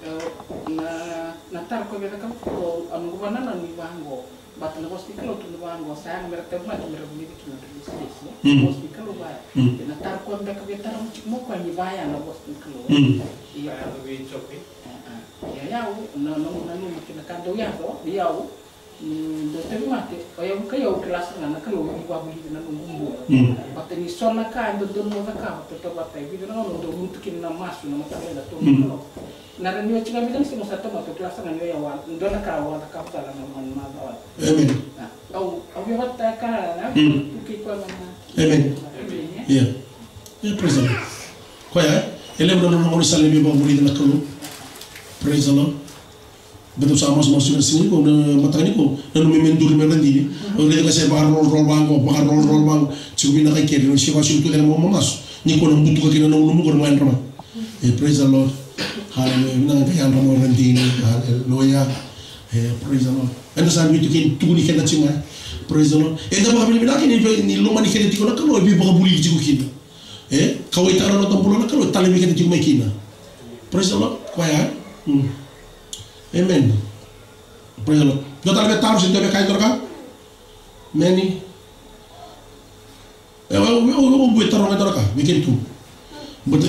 Au, na, na taro koya vei kemuni, au, au noqu vanua ni vaqo. But na vosa ni Kalou tu na vaqo, sa yaga me ra tauvimate me ra vulica kina na lesilesi, e? Mm. Vosa ni Kalou vaya. Mm. Ia na taro koya beka via taroga tiko mai o koya ni vaya na vosa ni Kalou. Mm. Ia. Vaya na vei Jope. A, a. Ia, ia, au, na, na, nanuma kina ka dau yaco, ia au, mm, dau tauvimate, o yau, ka yau kila sara ga na Kalou ni vavulici na noqu bula. Mm. But ni so na ka e dodonu mo cakava, tautauvata e vica na gauna dau lutu kina na masu, na mataka lailai, na Kalou. Mm. Na rawa ni oti ga e vica na siga sa tauvimate, au kila sara ga ni o yau a, dua na ka au a cakava sara na, na, na macawa. Amen. A, au, au via vata ka, na, mm, tu kei koya mai na. Amen. Amen. Ia. Ia, praise the Lord. Koya, e levu na nona gaunisala ni veivakavulici na Kalou. Praise the Lord. Baleta au sa masumasu tiko na siga nikua, na mataka nikua, nanuma me duri mai Radini. Au raica ga se vakarolrol vaqo, vakarolrol vaqo. Tiko vinaka i keri, se vakasucu tu kina mo mamasu. Nikua na butuka kina na ulumu qori mo yadra mai. E, praise the Lord. Hallelujah. Vinaka qai yadra mai Radini. Hallelujah. E, praise the Lord. Eda sa biu tu kei tukuni keda tiko mai. Praise the Lord. Eda vakavinavinaka ni, ni lomani keda tiko na Kalou, e veivakavulici tiko kina. E, kauwaitaka na noda bula na Kalou, e talai vei keda tiko mai kina. Praise the Lord. Koya, e? Mm. Amen. Praise the Lord. Dua tale me taro se dua me kaya dua na ka? Meni. E, au, au, au, au bau taroga e dua na ka vei kemuni tu. But,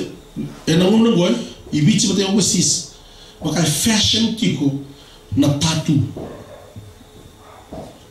e, na gauna qo, e, i Viti vata, e, overseas, vaka e fashion tiko na tattoo.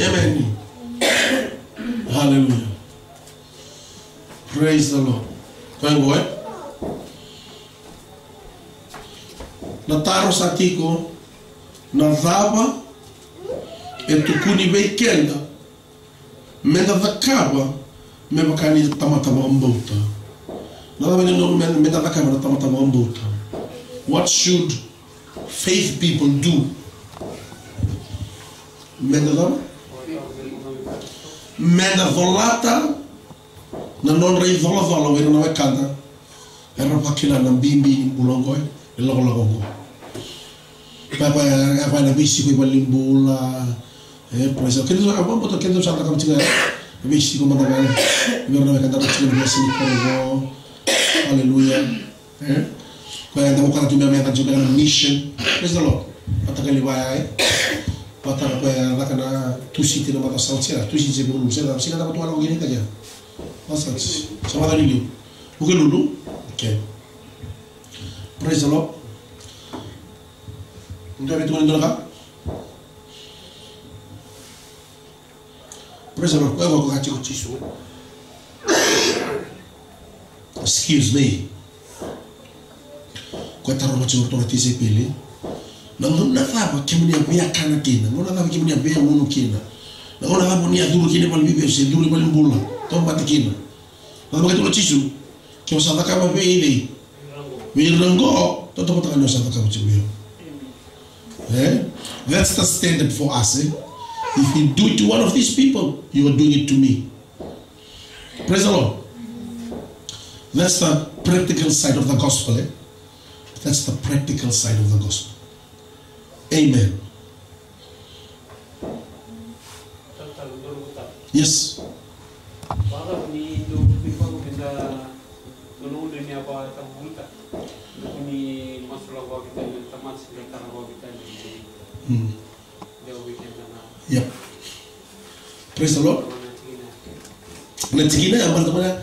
Amen. Hallelujah. Praise the Lord. Koya qo, e? Na taro sa tiko, na cava e tukuni vei keda meda cakava me vaka ni tamata vakabauta? Na cava e tukuni me, meda cakava na tamata vakabauta? What should faith people do? Meda cava? Meda colata na nodra icolacola o ira na wekada era vakila na bibi ni bula oqo, e lakolako oqo. Koya, koya, koya na veisiko i valenibula. E, praise the Lord. Keda, a, vakabauta keda sa cakava tiko ya. Veisiko mada ga. Vei ira na wekada tiko na veisiko ni koro. Hallelujah. E? Koya eda vakila tu me, me, me, me, me, mission. Praise the Lord. Vata kei Livai, e? Vata na koya caka na Tusiti na matasala, se Tusiti se Vukelulu, se na, se na cava tu a lako kina i cake. Matasala, se mataliliu. Vukelulu. Okay. Praise the Lord. Nda vitu ni dona ka? Praise the Lord. Koya qo ka tiko o Jisu. Excuse me. Koya taroga tiko o ratou na tisaipeli. Na gauna cava kemuni a viakana kina? Na gauna cava kemuni a viagunu kina? Na gauna cava ni a curu kina i vale ni veivesu, se curu i valenibula, tauvimate kina? Na cava kaya tiko o Jisu? Ke o sa cakava vei cei? Vei ira qo, tautauvata ga ni o sa cakava tiko vei au. Eh? That's the standard for us, eh? If you do it to one of these people, you are doing it to me. Praise the Lord. That's the practical side of the gospel, eh? That's the practical side of the gospel. Amen. Yes. Mm. Yep. Praise the Lord. Na tikina ya, mara tamana,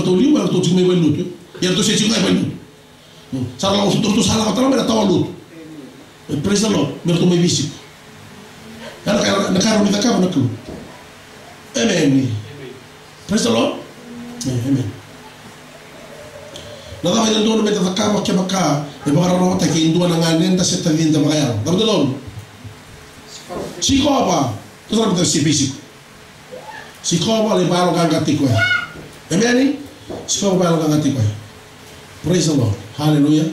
ratou liu, ratou tiko mai valenilotu. Ia ratou se tiko ga e valenilotu. Sa ra lako, ratou sa lako tale mai na tawa lotu. Praise the Lord. Me ratou mai veisiko. Ia na ka, na ka ratou mai cakava na Kalou. Amen. Praise the Lord. Eh, amen. Na cava e dodonu meda cakava kevaka e vakararawataki e dua na ganeda se tacida vakayalo? Cava e dodonu? Sikova. Cava e dodonu? Sikova. Sikova, lai vakayaloqaqataki koya. Amen. Sikova, vakayaloqaqataki koya. Praise the Lord. Hallelujah.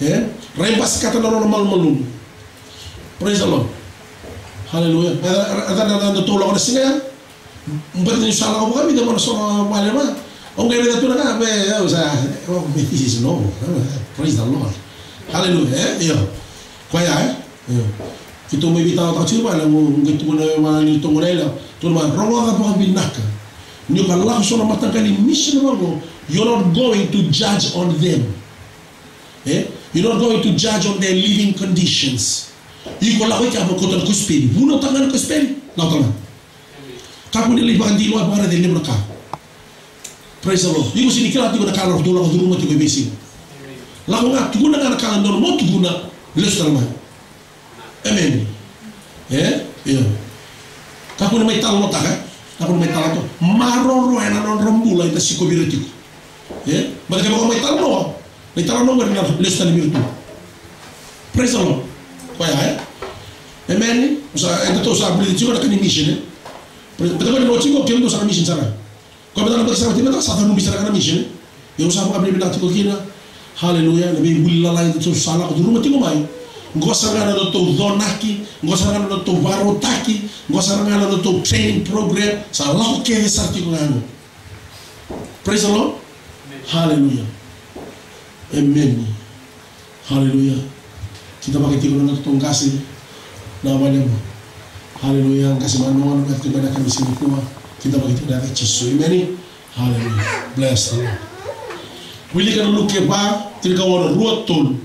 E? Rai basikata na nona malumalumu. Praise the Lord. Haleluya. E, e, e, e, e, e, tou lako na siga ya. Baleta ni sa lako vakavica mo na so na vale ma. Au qai raica tu na ka, me, au sa, oh, me, this is normal. Praise the Lord. Haleluya, e? Io. Koya, e? Io. Keitou mai veitalataka tiko vale, au qai tukuna vale ni toqo na yalewa. Tukuna mai, rogoca vakavinaka. Ni o ka lako so na mataqali mission vaqo, you're not going to judge on them. E? You're not going to judge on their living conditions. Iko lako i kea mo kauta na kosipeli. Vunautaka ga na kosipeli. Lako tale ga. Kakua ni lai vakadilo, vakaraica e levu na ka. Praise the Lord. Iko sega ni kila tiko na ka ratou lako curuma tiko e veisiga. Lako ga, tukuna ga na ka dodonu mo tukuna, lesu tale mai. Amen. E? Io. Kakua ni mai talanoataka, e? Kakua ni mai talanoataka. Maroroya na nodra bula eda sikovi ira tiko. E? Baleta kevaka o mai talanoa, mai talanoa qori na lesu tale mai ira tu. Praise the Lord. Koya, e? Amen. Sa, edatou sa vulica tiko na ka ni mission, e? Praise, baleta qori o tiko, kemudou sa na mission sara. Koya me tala beka sara, me tala sa tanubi sara ka na mission, e? Ia au sa vakavinavinaka tiko kina. Haleluya. Na veivuli lalai edatou sa lako curuma tiko mai. Qo sara ga na nodatou conaki, qo sara ga na nodatou vakarautaki, qo sara ga na nodatou training program. Sa lako kece sara tiko ga qo. Praise the Lord. Haleluya. Amen. Haleluya. Kidavaki tiko na nodatou qase na vanua. Haleluya. Qase manoa na ka tiko na ka ni siga nikua. Kidavaki tiko na yacai Jisu. Amen. Haleluya. Bless the Lord. Wilika na Luke va, tinikaono, rua, tolu.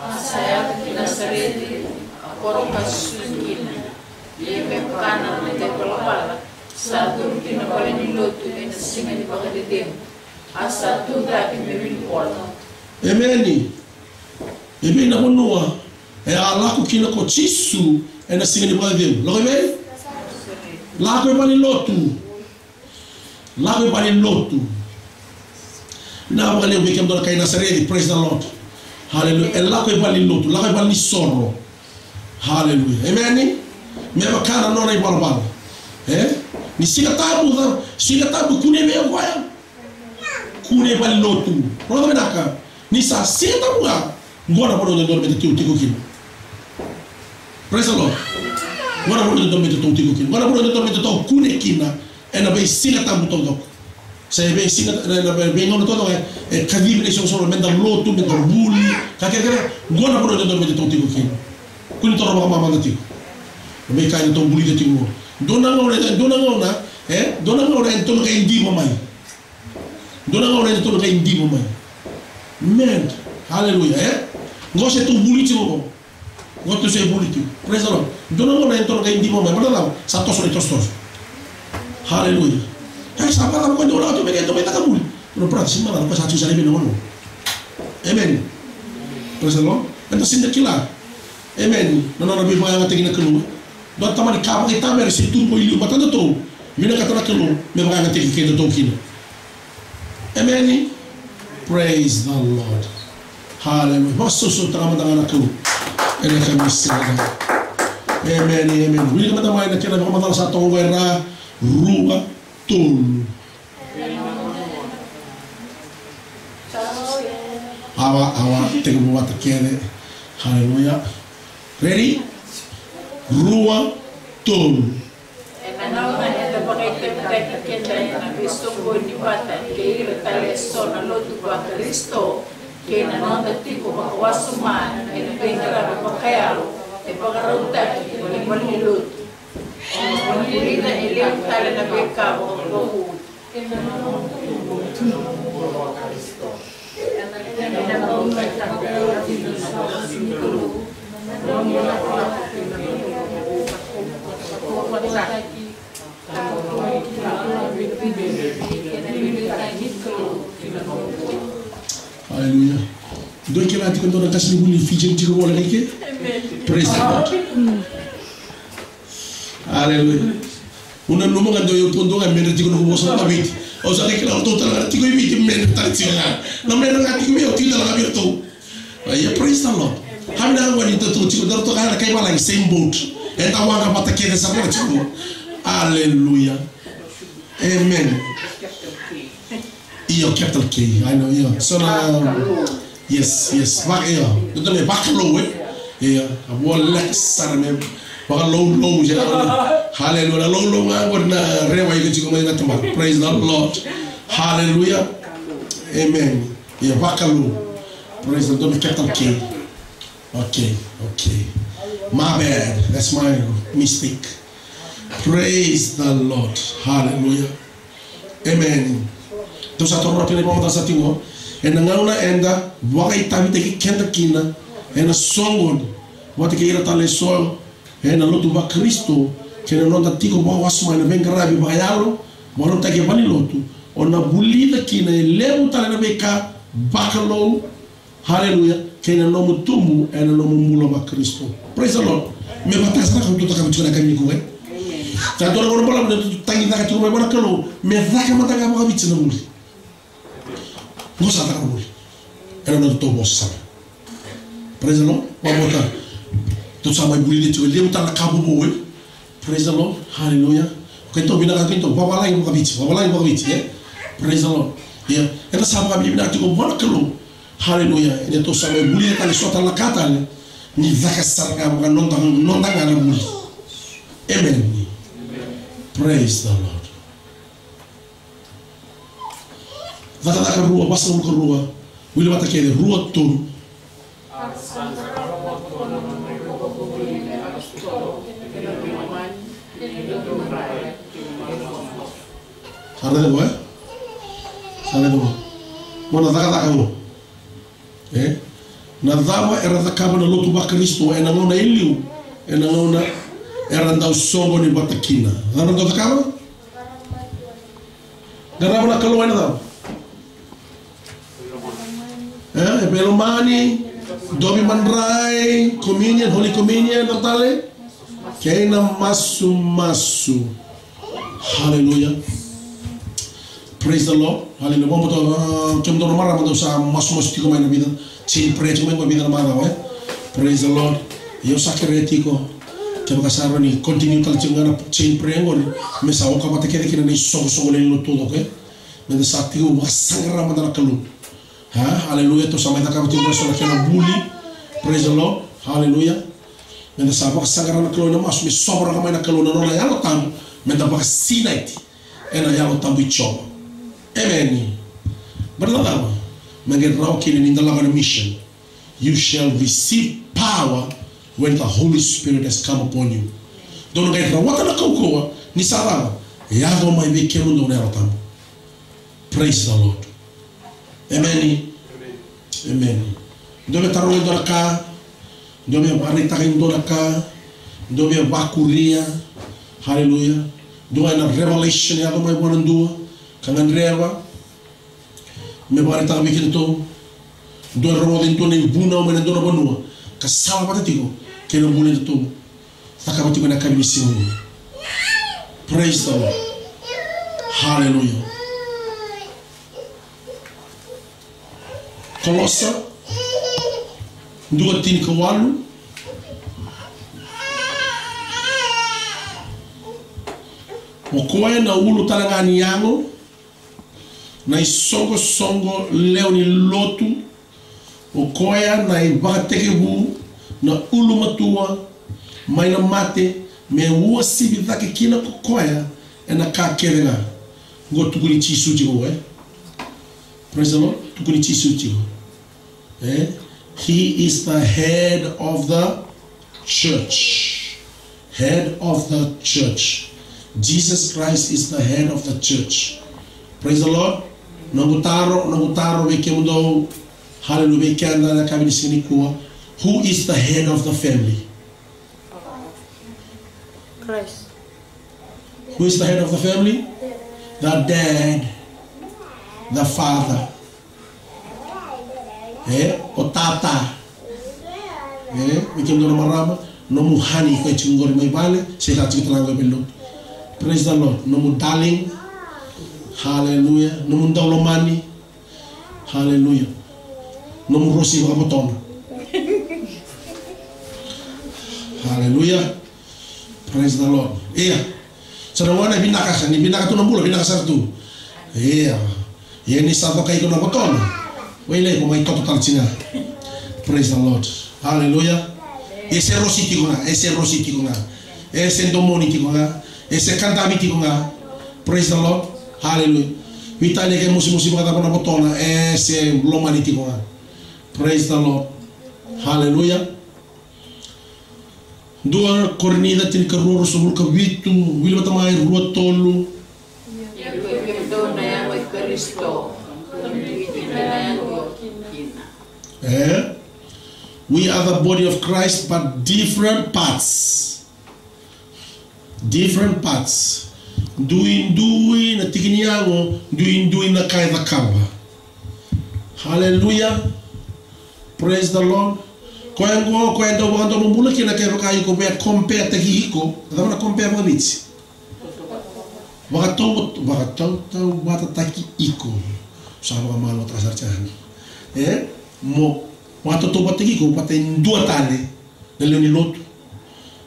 A sa yaco ki Nasareci, a koro ka susu kina. Ia me vaka na nona ivalavala, sa curu ki na valenilotu ena siga ni vakacecegu. A sa tucake me wilivola. Emeni. E vei na vanua e a lako kina ko Jisu ena siga ni vakacecegu? Lako i vei? Lako i valenilotu. Lako i valenilotu. Na vakalevu vei kemudou na kai Nasareci, praise the Lord. Hallelujah. E lako i valenilotu, lako i valenisoro. Hallelujah. Emeni. Me vaka na nona ivalavala. E? Ni Siga Tabu, ca, Siga Tabu, kune vei koya. Kune i valenilotu. Rogoca vinaka. Ni sa Siga Tabu ga, qo na vanua dodonu me da tiko kina. Praise the Lord. Qo na vanua dodonu me da tiko kina. Qo na vanua dodonu me da kune kina ena veisiga tabu taucoko. Se veisiga, ena, ena veigauna taucoko e, e kacivi na isoqosoqo me da lotu, me da vuli, ka kece kece. Qo na vanua dodonu me da tiko kina. Kua ni toro vakamamada tiko na veika eda tou vulica tiko qo. Dua na gauna, dua na gauna, e, dua na gauna e dodonu qai diva mai. Dua na gauna e dodonu qai diva mai. Amen. Hallelujah, e? Qo se tou vuli tiko qo. Qo tou se vuli tiko. Praise the Lord. Dua na gauna e dodonu qai diva mai. Baleta sa toso na itosotoso. Hallelujah. E sa baleta ko dua na gauna tou me qai tou me caka vuli. No brother, sega ni macala, ko sa tiko sara i vei na gauna. Amen. Praise the Lord. Eda sega ni kila. Amen. Na nona veivakayagataki na Kalou. Dua tale na ka vakaitavi era se tu qo i liu matadatou. Vinakata na Kalou me vakayagataki kedatou kina. Emeni. Praise the Lord. Hallelujah. Vakasausautaka mada ga na Kalou ena yakavi ni siga. Emeni, emeni. Wilika mada mai na kena vakamacala sa toka qo, e ra, rua, tolu. Awa, awa, tekivu vata kece. Hallelujah. Ready? Rua, tolu. Ena gauna eda vakaitavitaki keda ena veisoqoni vata kei ira tale eso na lotu vaKarisito, kei na noda tiko vakawasoma ena veiqaravi vakayalo e vakarautaki ena valenilotu. Ena vulica e levu tale na veika vakavakauqeti. Hallelujah. Dou kila tiko dua na qasenivuli ni Fiji tiko voleka eke? Praise the Lord. Hallelujah. Au nanuma ga dou, au tukuna ga, medre tiko noqu vosa vakaViti. Au sa qai kila o ratou tale ga na tiko i Viti, medre tale tiko ga. Na medre ga tiko vei au, tiko tale ga vei ratou. Ia, praise the Lord. Kaya vinaka qo ni ratou tiko, ratou kaya na kai valagi, same boat. Eda waqa vata kece sara ga tiko. Hallelujah. Amen. Io, capital K. I know, io. So na, yes, yes. Va, io. Dodonu me vakalou, e? Io. A voleka sara me, Vakaloulou, se na, hallelujah. Na loulou ga qori na rewa iko tiko mai na tabana. Praise the Lord. Hallelujah. Amen. Ia, vakalou. Praise the Lord. Capital K. Okay, okay. My bad. That's my mistake. Praise the Lord. Hallelujah. Amen. Tou sa taura tiko na ivakatakila sa tiko. Ena gauna eda vakaitavitaki keda kina ena soqoni vata kei ira tale eso ena lotu vaKarisito kei na noda tiko vakawasoma ena veiqaravi vakayalo, vakarautaki e valenilotu, o na vulica kina e levu tale na veika vakalou, haleluya, kei na nomu tubu ena nomu bula vaKarisito. Praise the Lord. Me vaka sara ka tou cakava tiko na ka nikua, e? Sa dua na gauna balavu na tou tagicaka tiko mai vua na Kalou me caka mada ga vakaviti na vuli. Qo sa caka na vuli. Ena noda tou vosa sara. Praise the Lord. Vakabauta tou sa mai vulica tiko e levu tale na ka vovou, e? Praise the Lord. Hallelujah. Okay, tou vinaka, okay, tou vavalagi vakaviti, vavalagi vakaviti, e? Praise the Lord. Ia, eda sa vakavinavinaka tiko vua na Kalou. Hallelujah. Ia tou sa mai vulica tale so tale na ka tale. Ni caka sara ga vaka noda, noda ga na vuli. Amen. Praise the Lord. Cakacaka rua, vasagavulu ka rua, wili vata kece, rua, tolu. Sa raica qo, e? Sa raica qo. Qo na Cakacaka qo. E? Na cava era cakava na lotu vaKarisito ena gauna e liu, ena gauna era dau soqoni vata kina? Cava era dau cakava? Qarava na Kalou ena cava? E, e veilomani, dovi madrai, communion, Holy Communion, na tale? Kei na masumasu. Hallelujah. Praise the Lord. Hallelujah. Vamos to, uh, kemudou na marama dou sa masumasu tiko mai na vica. Chain prayer tiko mai qo e vica na macawa, e? Praise the Lord. Io, sa kerea tiko. Kevaka sa rawa ni continue tale tiko ga na chain prayer qori, me sa oka vata kece kina na isoqosoqo lewe ni lotu, okay? Meda sa tiko vakasaqara mada na Kalou. Ha? Hallelujah. Tou sa mai cakava tiko eso na kena vuli. Praise the Lord. Hallelujah. Meda sa vakasaqara na Kalou ena masu, me sovaraka mai na Kalou na nona Yalo Tabu, meda vakasinaiti ena Yalo Tabu i Jiova. Emeni. Baleta na cava? Me qai rawa kina ni da lako ena mission. You shall receive power when the Holy Spirit has come upon you. Dou na qai rawata na kaukauwa ni sa cava? Yaco mai vei kemudou na Yalo Tabu. Praise the Lord. Emeni. Emeni. Dou via taroga e dua na ka. Dou via vakaraitaka e dua na ka. Dou via vakuria. Hallelujah. Dua na revelation e yaco mai vua na dua ka gadreva me vakaraitaka vei kedatou. Dua e rogoca e dua na ivunau mai na dua na vanua ka sala vata tiko kei na vuna edatou cakava tiko ena yakavi ni siga oqo. Praise the Lord. Hallelujah. Kolosa dua, tinikawalu. O koya na ulu tale ga ni yago, na isoqosoqo lewe ni lotu, o koya na ivakatekivu, na ulumatua mai na mate, me uasivi cake kina ko koya ena ka kece ga. Qo tukuni Jisu tiko, e? Praise the Lord. Tukuni Jisu tiko. Eh? He is the head of the church. Head of the church. Jesus Christ is the head of the church. Praise the Lord. Noqu taro, noqu taro vei kemudou. Hallelujah. Vei keda na yakavi ni siga nikua. Who is the head of the family? Christ. Who is the head of the family? The dad. The father. E, o tata. E, vei kemudou na marama, nomu honey, koya tiko qori mai vale, se sa tiko tale ga qo e vale lotu. Praise the Lord. Nomu darling. Hallelujah. Nomu daulomani. Hallelujah. Nomu rosi vakavotona. Hallelujah. Praise the Lord. Ia. Sa na gone vinaka, sa ni vinaka tu na bula, vinaka sara tu. Ia. Ia ni sa toka iko na votona. Wailai ko mai toto tale tiko ga. Praise the Lord. Hallelujah. E se rosi tiko ga, e se rosi tiko ga. E se domoni tiko ga, e se kadavi tiko ga. Praise the Lord. Hallelujah. Veitalia ke mosimosi vakacava na votona, e se lomani tiko ga. Praise the Lord. Hallelujah. Dua Korinica tinikarua, ruasagavulu ka vitu, wili vata mai rua tolu. Ia ko kemudou na yago i Karisito, ko kemudou na yago kina. Eh? We are the body of Christ, but different parts. Different parts. Duidui na tiki ni yago, duidui na ka e cakava. Hallelujah. Praise the Lord. Koya qo, koya dau vakadomobula kina kevaka iko via compare taki iko. Cava na compare vakaviti? Vakatau, vakatautauvatataki iko. Sa vakamalo taka sara tiko yani. E? Mo vakatautauvatataki iko vata e dua tale na lewe ni lotu.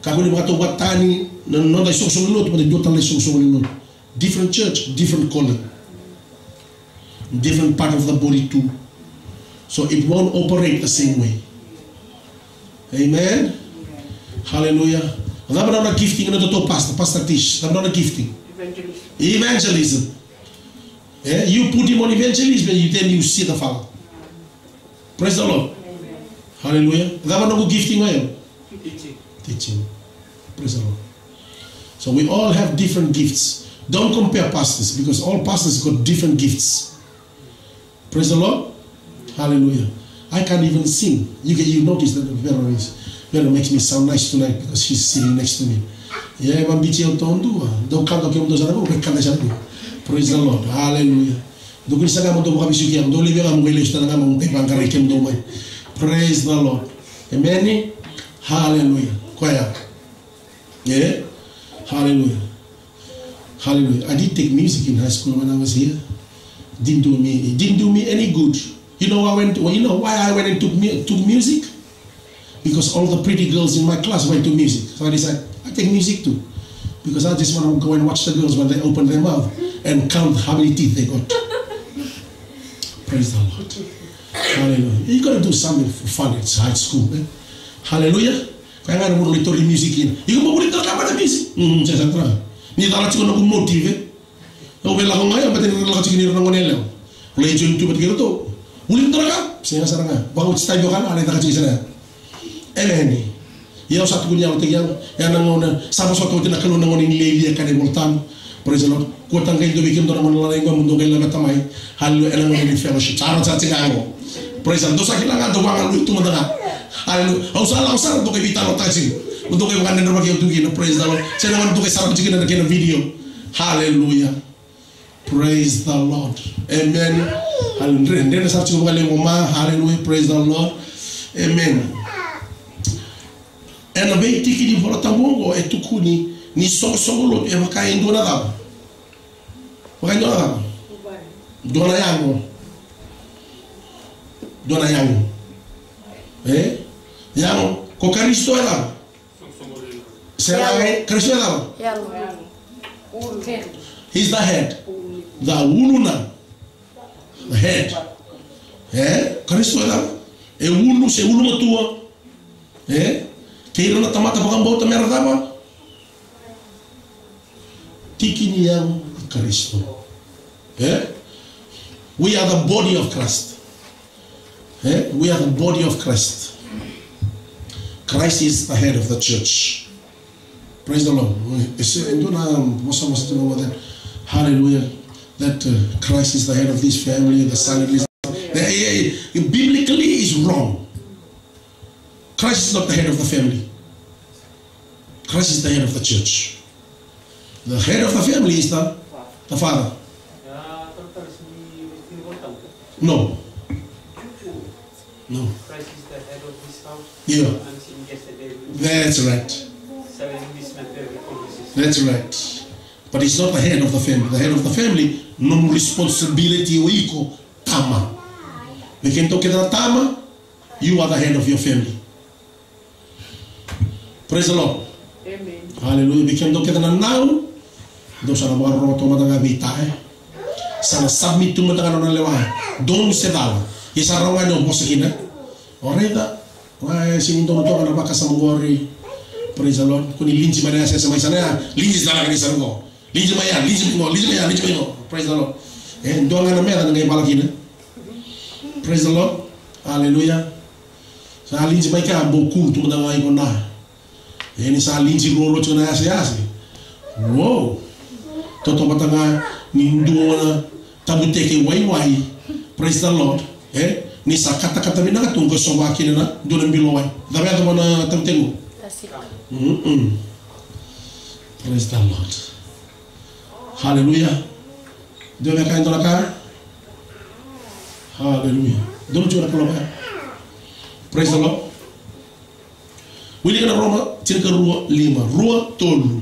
Kakua ni vakatauvatani na noda isoqosoqo ni lotu vata e dua tale na isoqosoqo ni lotu. Different church, different calling. Different part of the body too. So it won't operate the same way. Amen. Hallelujah. Cava na nona gifting na nodatou pastor, pastor Tish? Cava na nona gifting? Evangelism. Eh, you put him on evangelism, and you, then you see the Father. Praise the Lord. Hallelujah. Cava na noqu gifting o yau? Teaching. Teaching. Praise the Lord. So we all have different gifts. Don't compare pastors, because all pastors got different gifts. Praise the Lord. Hallelujah. I can't even sing. You can, you notice that Vera is, Vera makes me sound nice tonight because she's sitting next to me. Yeah, e vakabiti au taudua. Dou kata o kemudou sara qo, au qai kata sara qo. Praise the Lord. Hallelujah. Dou kua ni saga mo dou vakavesuki au, dou laivi au ga mo qai lesu tale ga mo qai vaqarai kemudou mai. Praise the Lord. Amen. Hallelujah. Koya. Yeah. Hallelujah. Hallelujah. I did take music in high school when I was here. Didn't do me, it didn't do me any good. You know, I went, well, you know why I went and took mu-, took music? Because all the pretty girls in my class went to music. So I decided, I take music too. Because I just wanna go and watch the girls when they open their mouth and count how many teeth they got. Praise the Lord. Hallelujah. You gotta do something for fun. It's high school, eh? Hallelujah. Koya ga na vuna au lai tauri music kina. Iko mo vuli tara ka vata music. Mm, sega sara. Ni cala tiko noqu motive. Au via lako ga ya, baleta ni ra lako tiko ni ra na gone yalewa. Au lai join tu vata kei ratou. Vuli tara ka, sega sara ga. Vakaoti tavi o kana, a lai caka tiko sara ya. Amen. Ia au sa tukuni yalotaki au. Ya na gauna sa vosota oti na Kalou na gone ni lialia ka na iVola Tabu. Praise the Lord. Kua tale ga e dua vei kemudou na gone lalai qo mo dou qai laveta mai. Hallelujah. Ena gauna ni fellowship. Sa rauta sara tiko ga qo. Praise the Lord. Dou sa kila ga dou vagalui tu mada ga. Hallelujah. Au sa lako sara dou qai veitalanoataka tiko. Mo dou qai vakadredrevaki au tu kina. Praise the Lord. Sega ni dou qai sarava tiko kina na kena video. Hallelujah. Praise the Lord. Amen. Hallelujah. Dredre sara tiko vakalevu ma. Hallelujah. Praise the Lord. Amen. Ena veitiki ni Vola Tabu oqo e tukuni ni soqosoqo lotu e vaka e dua na cava? Vaka e dua na cava? Dua na yago. Dua na yago. E? Yago. Ko Karisito e cava? Sega, Karisito e cava? Yago. He's the head. The uluna. The head. E? Karisito e cava? E ulu se ulumatua. E? Kei ira na tamata vakabauta me ra cava? Tiki ni yago i Karisito. E? We are the body of Christ. E? We are the body of Christ. Christ is the head of the church. Praise the Lord. E se, e dua na vosavosa tu na that. Hallelujah. That, uh, Christ is the head of this family, the son of this. Eh, eh, eh, biblically is wrong. Christ is not the head of the family. Christ is the head of the church. The head of the family is the, the father. No. No. Christ is the head of this house. Yeah. That's right. That's right. But he's not the head of the family. The head of the family, nomu responsibility o iko, tama. Vei kemudou kece na tama, you are the head of your family. Praise the Lord. Amen. Hallelujah. Vei kemudou kece na nau, dou sa na vakarorogo toka mada ga vei ta, e. Sa na submit tu mada ga na nona lewa. Donu se cala. Ia sa rawa ga ni o vosa kina. O raica. Koya e sega ni donu toka na vakasama qori. Praise the Lord. Ko ni liji mai na yasayasa mai sana ya, liji tale ga ni sana qo. Liji mai ya, liji mai qo, liji mai ya, liji mai qo. Praise the Lord. E dua ga na meca na qai vala kina. Praise the Lord. Hallelujah. Sa liji mai kea, boku tu mada ga iko na. E ni sa liji ruarua tiko na yasayasa. Wow. Tautauvata ga ni dua na tabuteke waiwai. Praise the Lord. E ni sa katakata vinaka tu, qai sova kina na dua na bilo wai. Cava e yaco vua na tabuteke? Mm-mm. Praise the Lord. Hallelujah. Dua na ka, dua na ka. Hallelujah. Dua na ka. Praise the Lord. Wilika na Roma tinikarua lima, rua, tolu.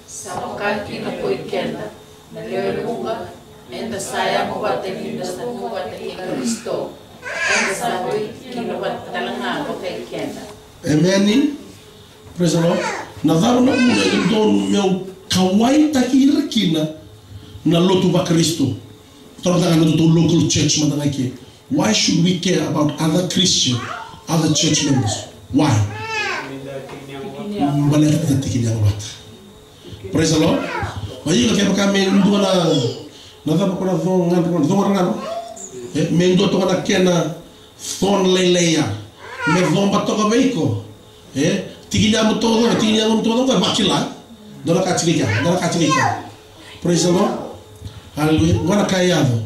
Sa vaka kina ko i keda na lewe vuqa, eda sa yago vata ni da sa tu vata kei Karisito, eda sa rui kina vata tale ga vata kei keda. Emeni. Praise the Lord. Na cava na vuna e dodonu meu kauwaitaki ira kina na lotu vaKarisito? Toro mada ga na nodatou local church mada ga i ke. Why should we care about other Christian, other church members? Why? Baleta da tiki ni yago vata. Praise the Lord. Mai iko kevaka me dua na, na cava ko na cogadragona, cogadragona. E, me dua toka na kena cone lailai ya. Me coba toka vei iko. E, tiki ni yago taucoko, tiki ni yago taucoko, e vakila. Dua na ka tiko i kea, dua na ka tiko i kea. Praise the Lord. Hallelujah. Qo na ka e yaco.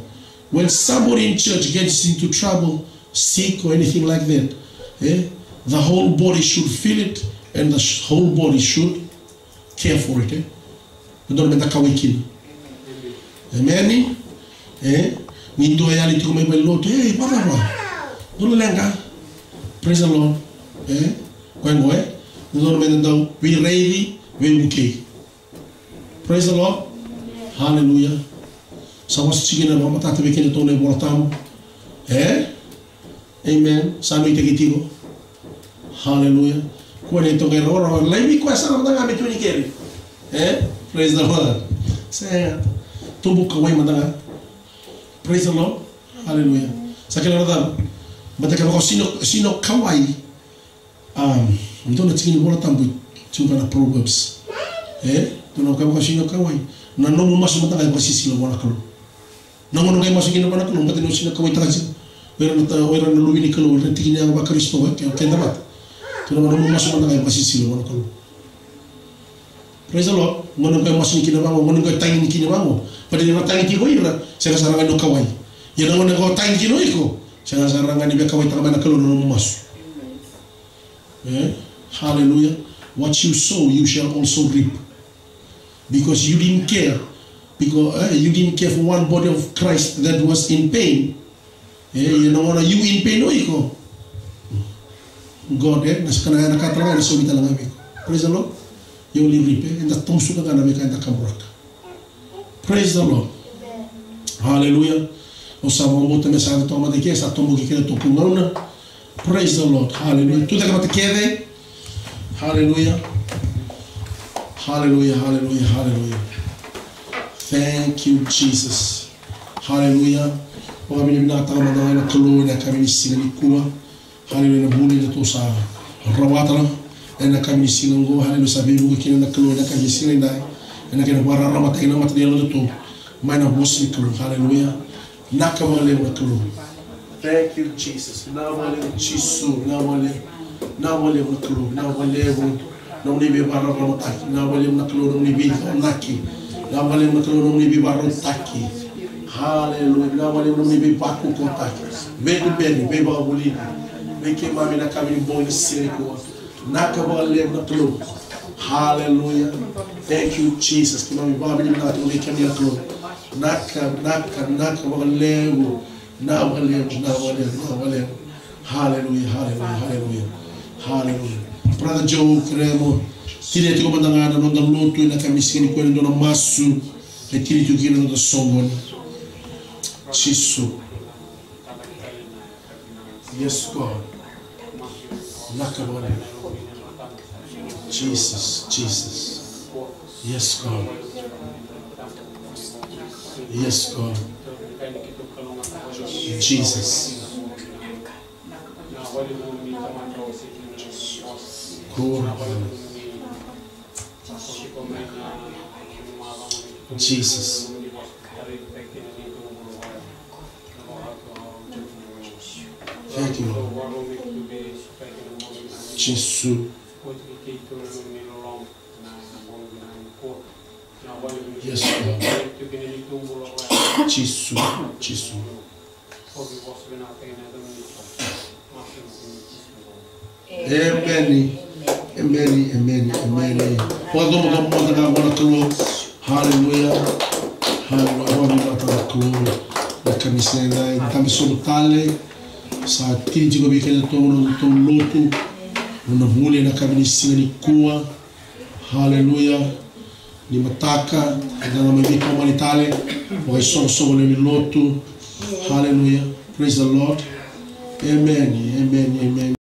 When somebody in church gets into trouble, sick or anything like that, eh, the whole body should feel it and the sh- whole body should care for it, eh? Dodonu meda kauwai kina. Emeni. E ni dua e yali tiko mai valenilotu, e, vakacava? Dua na leqa. Praise the Lord. E koya qo, e dodonu meda dau veiraici, veivukei. Praise the Lord. Hallelujah. Sa vosa tiko kina, vakamatata vei kedatou na iVola Tabu. E? Amen. Sa nuitaki tiko. Hallelujah. Kua ni toka e rawarawa, laivi koya sara mada ga me tu ni keri. E? Praise the Lord. Sa tubu kauwai mada ga. Praise the Lord. Hallelujah. Sa kila na cava? Baleta kevaka o sega ni, sega ni kauwai. Um, dua na tiki ni Vola Tabu e tiko ga na Proverbs. E? Dua na ka vaka sega ni kauwai. Na nomu masu mada ga e vakasisila vua na Kalou. Na gauna o qai masu kina vua na Kalou, baleta ni o sega ni kauwaitaka tiko o ira na ta-, o ira na luve ni Kalou, o ira na tiki ni yago vaKarisito, e, ke-, keda vata. Dua na nomu masu mada ga e vakasisila vua na Kalou. Praise the Lord. Gauna o qai masu kina vaqo, gauna o qai tagi kina vaqo. Baleta ni na tagi tiko o ira, sega sara ga ni o kauwai. Ia na gauna o qai tagi kina o iko, sega sara ga ni veikauwaitaka mai na Kalou na nomu masu. Eh? Hallelujah. What you sow, you shall also reap. Because you didn't care. Because, eh, you didn't care for one body of Christ that was in pain. Eh, you know what, you in pain o iko. God, eh, na sa kana na ka tale ga, na saumi tale ga vei iko. Praise the Lord. You only reap, eh, eda tamusuka ga na veika eda kaburaka. Praise the Lord. Hallelujah. Au sa vakabauta me sa yaco toka mada i ke, sa toboki keda toka gauna. Praise the Lord. Hallelujah. Tucake vata kece. Hallelujah. Hallelujah, hallelujah, hallelujah. Thank you, Jesus. Hallelujah. Vakavinavinakataka mada ga na Kalou ena yakavi ni siga nikua. Haleluya, na vuli datou sa rawata ena yakavi ni siga oqo. Haleluya, sa veivuke kina na Kalou ena yakavi ni siga nidai. Ena kena vakararamataki na mata ni yalodatou mai na vosa ni Kalou. Haleluya. Vinaka vakalevu na Kalou. Thank you, Jesus. Vinaka vakalevu, Jisu. Vinaka vakalevu. Vinaka vakalevu na Kalou. Vinaka vakalevu. Nomuni veivakararamataki. Vinaka vakalevu na Kalou, nomuni veicolaki. Vinaka vakalevu na Kalou, nomuni veivakarautaki. Haleluya. Vinaka vakalevu, nomuni veivakukutaki. Veituberi, veivakavulici. Vei keimami na yakavi ni bogi ni siga nikua. Vinaka vakalevu na Kalou. Haleluya. Thank you, Jesus. Keimami vakavinavinaka tiko vei kemuni na Kalou. Vinaka, vinaka, vinaka vakalevu. Vinaka vakalevu, vinaka vakalevu, vinaka vakalevu. Haleluya, haleluya, haleluya. Haleluya. Brother Joe, kerea mo tinia tiko mada ga na noda lotu ena yakavi ni siga nikua ena dua na masu e tini tiko kina na noda soqoni. Jisu. Yes, God. Vinaka vakalevu. Jesus, Jesus. Yes, God. Yes, God. Jesus. Glory. Jesus. Thank you, Lord. Jesus. Yes, Lord. Jesus, Jesus. Emeni. Emeni, emeni, emeni. Vakacaucau mada ga vua na Kalou. Haleluya. Haleluya. Au vakavinavinaka vua na Kalou. Na ka ni siga edai, dabe sobu tale. Sa tini tiko vei keda tou na tou lotu. Na vuli na ka ni siga nikua. Haleluya. Ni mataka, eda na mai veitomani tale. Vakaisoqosoqo lewe ni lotu. Haleluya. Praise the Lord. Emeni, emeni, emeni.